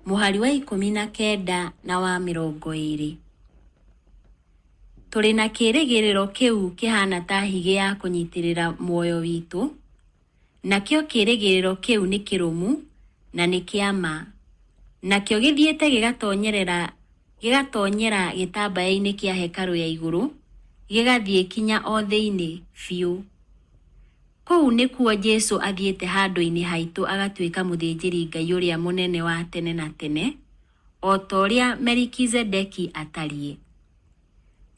mũhari wa 19 na wa 20. Tũrĩ na kĩĩrĩgĩrĩro kĩu kĩhaana ta higĩ ya kũnyitĩrĩra muoyo witũ, nakĩo kĩĩrĩgĩrĩro kĩu nĩ kĩrũmu na nĩ kĩa ma, nakĩo gĩthiĩte gĩgatonyera gĩtambaya-inĩ kĩa hekarũ ya igũrũ, gĩgathiĩ kinya o thĩinĩ biũ. Kũu nĩkuo Jesu athiĩte handũ-inĩ haitũ agatuĩka mũthĩnjĩri-Ngai ũrĩa mũnene wa tene na tene, o ta ũrĩa Melikizedeki atariĩ.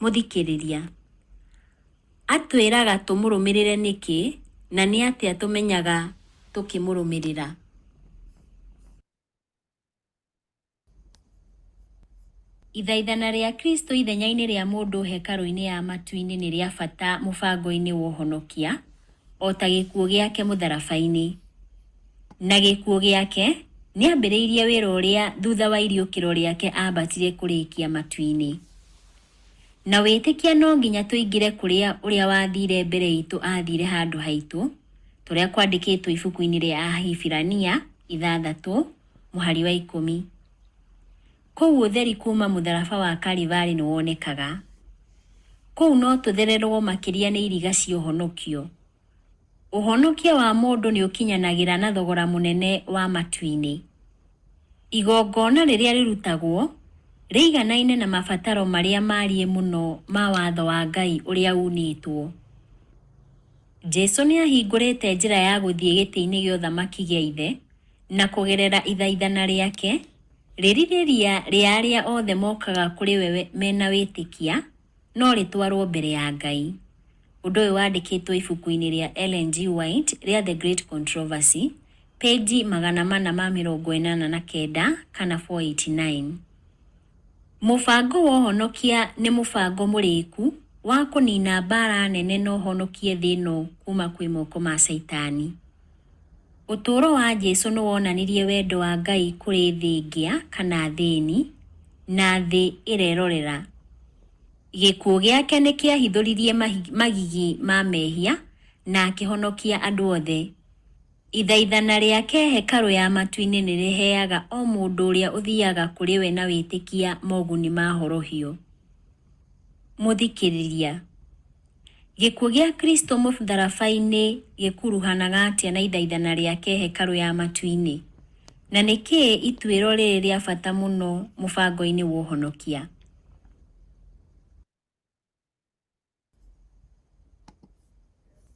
Mũthikĩrĩria, atwĩraga tũmũrũmĩrĩre nĩkĩ na nĩ atĩa tũmenyaga tũkĩmũrũmĩrĩra? Ithaithana rĩa Kristo ithenya-inĩ rĩa mũndũ hekarũ-inĩ ya matu-inĩ nĩ rĩa bata mũbango-inĩ wa ũhonokia, o ta gĩkuũ gĩake mũtharaba-inĩ. Na gĩkuũ gĩake, nĩ ambĩrĩirie wĩra ũrĩa thutha wa iriũkĩro rĩake ambatire kũrĩkia matu-inĩ. Na wĩtĩkia no nginya tũingĩre kũrĩa ũrĩa wathire mbere itũ athire handũ haitũ, tũrĩa kwandĩkĩtwo ibuku-inĩ rĩa Ahibirania 6 mũhari wa 10. Kũu ũtheri kuma mũtharaba wa Kalivari nĩ wonekaga. Kũu no tũthererwo makĩria nĩ iriga cia ũhonokio. Ũhonokia wa mũndũ nĩ ũkinyanagĩra na thogora mũnene wa matu-inĩ. Igongona rĩrĩa rĩrutagwo rĩiganaine na mabataro marĩa mariĩ mũno ma watho wa Ngai ũrĩa unĩtwo. Jesu nĩ ahingũrĩte njĩra ya gũthiĩ gĩtĩ-inĩ gĩa ũthamaki gĩa Ithe, na kũgerera ithaithana rĩake, rĩrirĩria rĩa arĩa othe mokaga kũrĩ we mena wĩtĩkia no rĩtwarwo mbere ya Ngai. Ũndũ ũyũ wandĩkĩtwo ibuku-inĩ rĩa Ellen G. White rĩa The Great Controversy, page 489 kana 489. Mũbango wa ũhonokia nĩ mũbango mũrĩku wa kũnina mbaara nene na ũhonokie thĩ ĩno kuma kwĩ moko ma Caitani. Ũtũũro wa Jesu nĩ wonanirie wendo wa Ngai kũrĩ thĩ ngĩa kana thĩni, na thĩ ĩrerorera. Gĩkuũ gĩake nĩ kĩahithũririe magigi ma mehia na akĩhonokia andũ othe. Ithaithana rĩake hekarũ ya matu-inĩ nĩ rĩheaga o mũndũ ũrĩa ũthiaga kũrĩ we na wĩtĩkia moguni ma horohio. Mũthikĩrĩria, gĩkuũ gĩa Kristo mũtharaba-inĩ gĩkuruhanaga atĩa na ithaithana rĩake hekarũ ya matu-inĩ? Na nĩkĩ ituĩro rĩrĩ rĩa bata mũno mũbango-inĩ wa ũhonokia?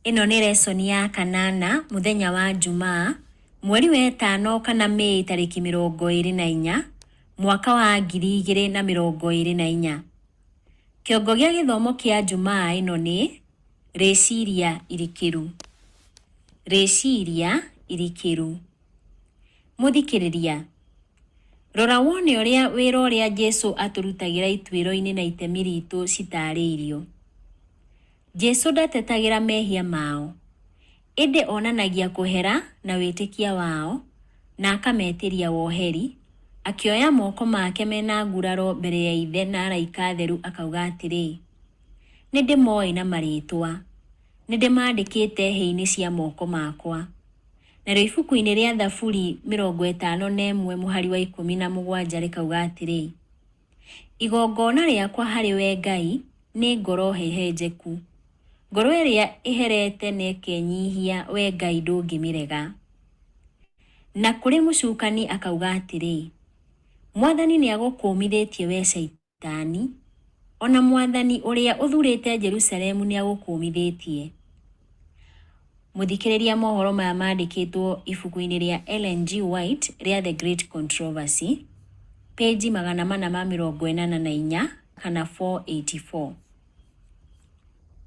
Ĩno nĩ lesson ya kanana mũthenya wa Jumaa, mweri wa ĩtano kana Mĩĩ tarĩki 24, mwaka wa 2024. Kĩongo gĩa gĩthomo kĩa Jumaa ĩno nĩ Rĩciria irikĩru. Rĩciria irikĩru. Mũthikĩrĩria, rora wone ũrĩa wĩra ũrĩa Jesu atũrutagĩra ituĩro-inĩ na itemi ritũ citarĩirio. Jesu ndatetagĩra mehia mao, ĩndĩ onanagia kũhera na wĩtĩkia wao na akametĩria woheri, akĩoya moko make mena nguraro mbere ya Ithe na araika atheru akauga atĩrĩ, Nĩ ndĩmoĩ na marĩtwa, nĩ ndĩmandĩkĩte hĩ-inĩ cia moko makwa. Narĩo ibuku-inĩ rĩa Thaburi 51 mũhari wa 17 rĩkauga atĩrĩ, Igongona rĩakwa harĩ we Ngai nĩ ngoro hehenjeku, ngoro ĩrĩa ĩherete na ĩkenyihia we Ngai ndũngĩmĩrega. Na kũrĩ mũcukani akauga atĩrĩ, Mwathani nĩagũkũũmithĩtie wee Shaitani, o na Mwathani ũrĩa ũthurĩte Jerusalemu nĩagũkũũmithĩtie. Mũthikĩrĩria mohoro maya mandĩkĩtwo ibuku-inĩ rĩa Ellen G. White rĩa The Great Controversy, page 484 kana 484.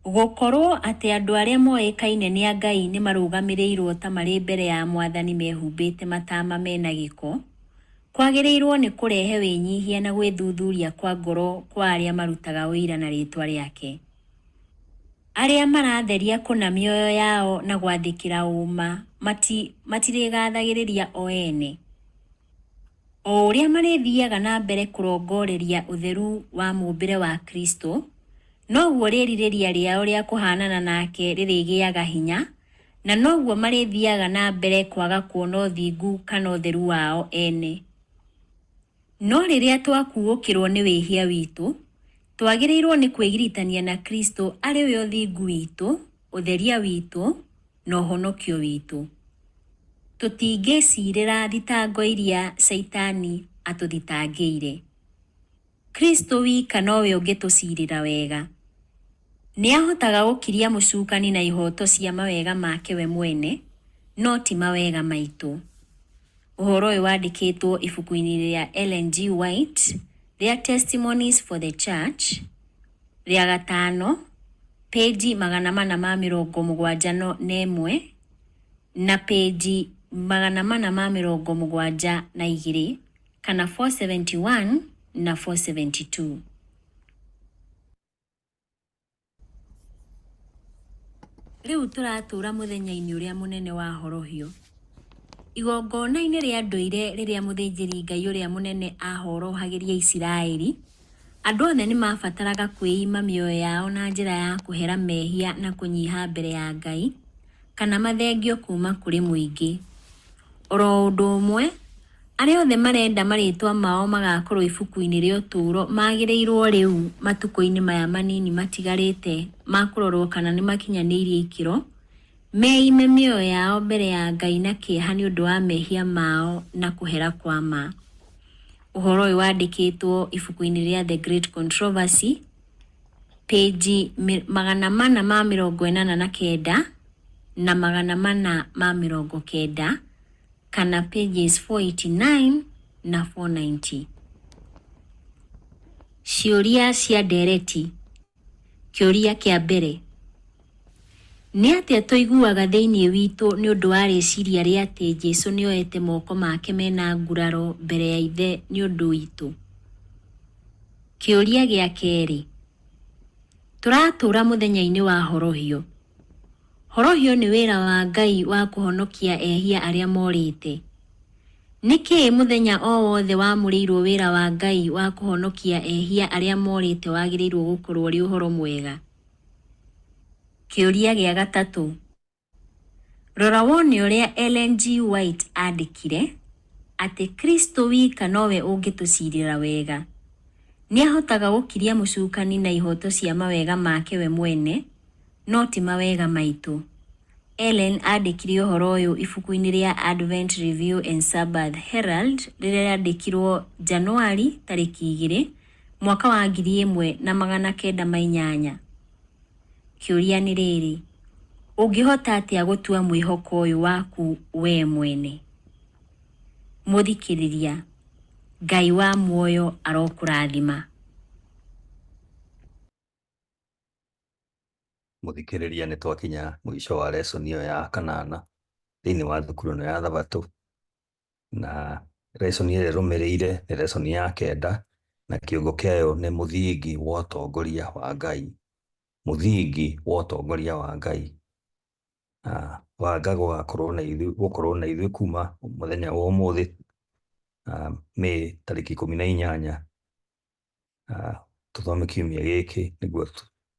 Gũkorwo atĩ andũ arĩa moĩkaine nĩ a Ngai nĩ marũgamĩrĩirwo ta marĩ mbere ya Mwathani mehumbĩte matama mena gĩko, kwagĩrĩirwo nĩ kũrehe wĩnyihia na gwĩthuthuria kwa ngoro kwa arĩa marutaga ũira na rĩtwa rĩake. Arĩa maratheria kũna mĩoyo yao na gwathĩkĩra ũma matirĩgathagĩrĩria o ene. O ũrĩa marĩthiaga na mbere kũrongoreria ũtheru wa mũũmbĩre wa Kristo, noguo rĩrirĩria rĩao rĩa kũhaanana nake rĩrĩgĩaga hinya, na noguo marĩthiaga na mbere kwaga kuona ũthingu kana ũtheru wao ene. No rĩrĩa twakuũkĩrwo nĩ wĩhia witũ, twagĩrĩirwo nĩ kwĩgiritania na Kristo arĩ we ũthingu witũ, ũtheria witũ, na ũhonokio witũ. Tũtingĩcirĩra thitango iria Shaitani atũthitangĩire. Kristo wika nowe ũngĩtũcirĩra wega. Nĩ ahotaga gũkiria mũcukani na ihoto cia mawega make we mwene, no ti mawega maitũ. Ũhoro ũyũ wandĩkĩtwo ibuku-inĩ rĩa Ellen G. White rĩa Testimonies for the Church, rĩa gatano, page 471 na page 472 kana 471 na 472. Rĩu tũratũũra mũthenya-inĩ ũrĩa mũnene wa horohio. Igongona-inĩ rĩa ndũire rĩrĩa mũthĩnjĩri-Ngai ũrĩa mũnene aahorohagĩria Isiraeli, andũ othe nĩ maabataraga kwĩima mĩoyo yao na njĩra ya kũhera mehia na kũnyiha mbere ya Ngai, kana mathengio kuuma kũrĩ mũingĩ. Oro ũndũ ũmwe, Arĩa othe marenda marĩĩtwa mao magaakorũo ibuku-inĩ rĩa ũtũũro magĩrĩirũo rĩu matukũ-inĩ maya manini matigarĩte ma kũrorũo kana nĩ makinyanĩirie ikĩro, meime mĩoyo yao mbere ya Ngai na kĩeha nĩ ũndũ wa mehia mao na kũhera kwa ma. Ũhoro ũyũ wandĩkĩtwo ibuku-inĩ rĩa The Great Controversy, page 489 na 490. Kana pages 489 na 490. Ciũria cia ndereti Kĩũria kĩa mbere, Nĩ atĩa tũiguaga thĩinĩ witũ nĩ ũndũ wa rĩciria rĩa atĩ Jesu nĩ oete moko make mena nguraro mbere ya Ithe nĩ ũndũ witũ? Kĩũria gĩa kerĩ, Tũratũũra mũthenya-inĩ wa horohio. Horohio nĩ wĩra wa Ngai wa kũhonokia ehia arĩa morĩte. Nĩ kĩĩ mũthenya o wothe wamũrĩirwo wĩra wa Ngai wa kũhonokia ehia arĩa morĩte wagĩrĩirwo gũkorwo ũrĩ ũhoro mwega? Kĩũria gĩa gatatũ. Rora wone ũrĩa Ellen G. White aandĩkire, atĩ Kristo wika nowe ũngĩtũcirĩra wega. Nĩ ahotaga gũkiria mũcukani na ihoto cia mawega make we mwene, no ti mawega maitũ. Ellen aandĩkire ũhoro ũyũ ibuku-inĩ rĩa Advent Review and Sabbath Herald rĩrĩa rĩandĩkirũo Janũarĩ tarĩki 2, mwaka wa 1908. Kĩũria nĩ rĩrĩ, ũngĩhota atĩa gũtua mwĩhoko ũyũ waku wee mwene? Mũthikĩrĩria, Ngai wa muoyo arokũrathima. Mũthikĩrĩria, nĩ twakinya mũico wa lesson ĩyo ya kanana thĩinĩ wa thukuru ĩno ya Thabatũ, na lesson ĩrĩa ĩrũmĩrĩire nĩ lesson ya kenda, na kĩongo kĩayo nĩ mũthingi wa ũtongoria wa Ngai. Mũthingi wa ũtongoria wa Ngai. Banga gũgakorwo na ithuĩ, gũkorwo na ithuĩ kuma mũthenya wa ũmũthĩ, May tarĩki 18, tũthome kiumia gĩkĩ nĩguo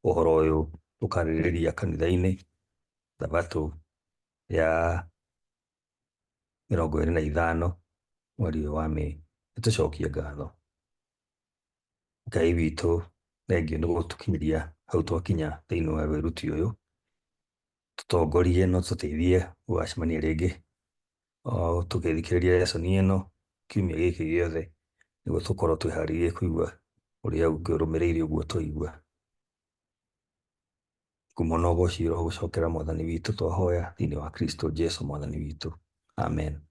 ũhoro ũyũ tũkarĩrĩria kanitha-inĩ Thabatũ ya 25 mweri ũyũ wa May. Nĩ tũcokie ngatho. Ngai witũ, thengiũ nĩ gũtũkinyĩria hau twakinya thĩinĩ wa wĩruti ũyũ. Tũtongorie na ũtũteithie gũgacemania rĩngĩ o tũgĩthikĩrĩria lesson ĩno kiumia gĩkĩ gĩothe, nĩguo tũkorwo twĩharĩirie kũigua ũrĩa ũngĩ ũrũmĩrĩire ũguo twaigua. Ngumo na ũgoci ũrogũcokera Mwathani witũ, twahoya thĩinĩ wa Kristo Jesu Mwathani witũ. Amen.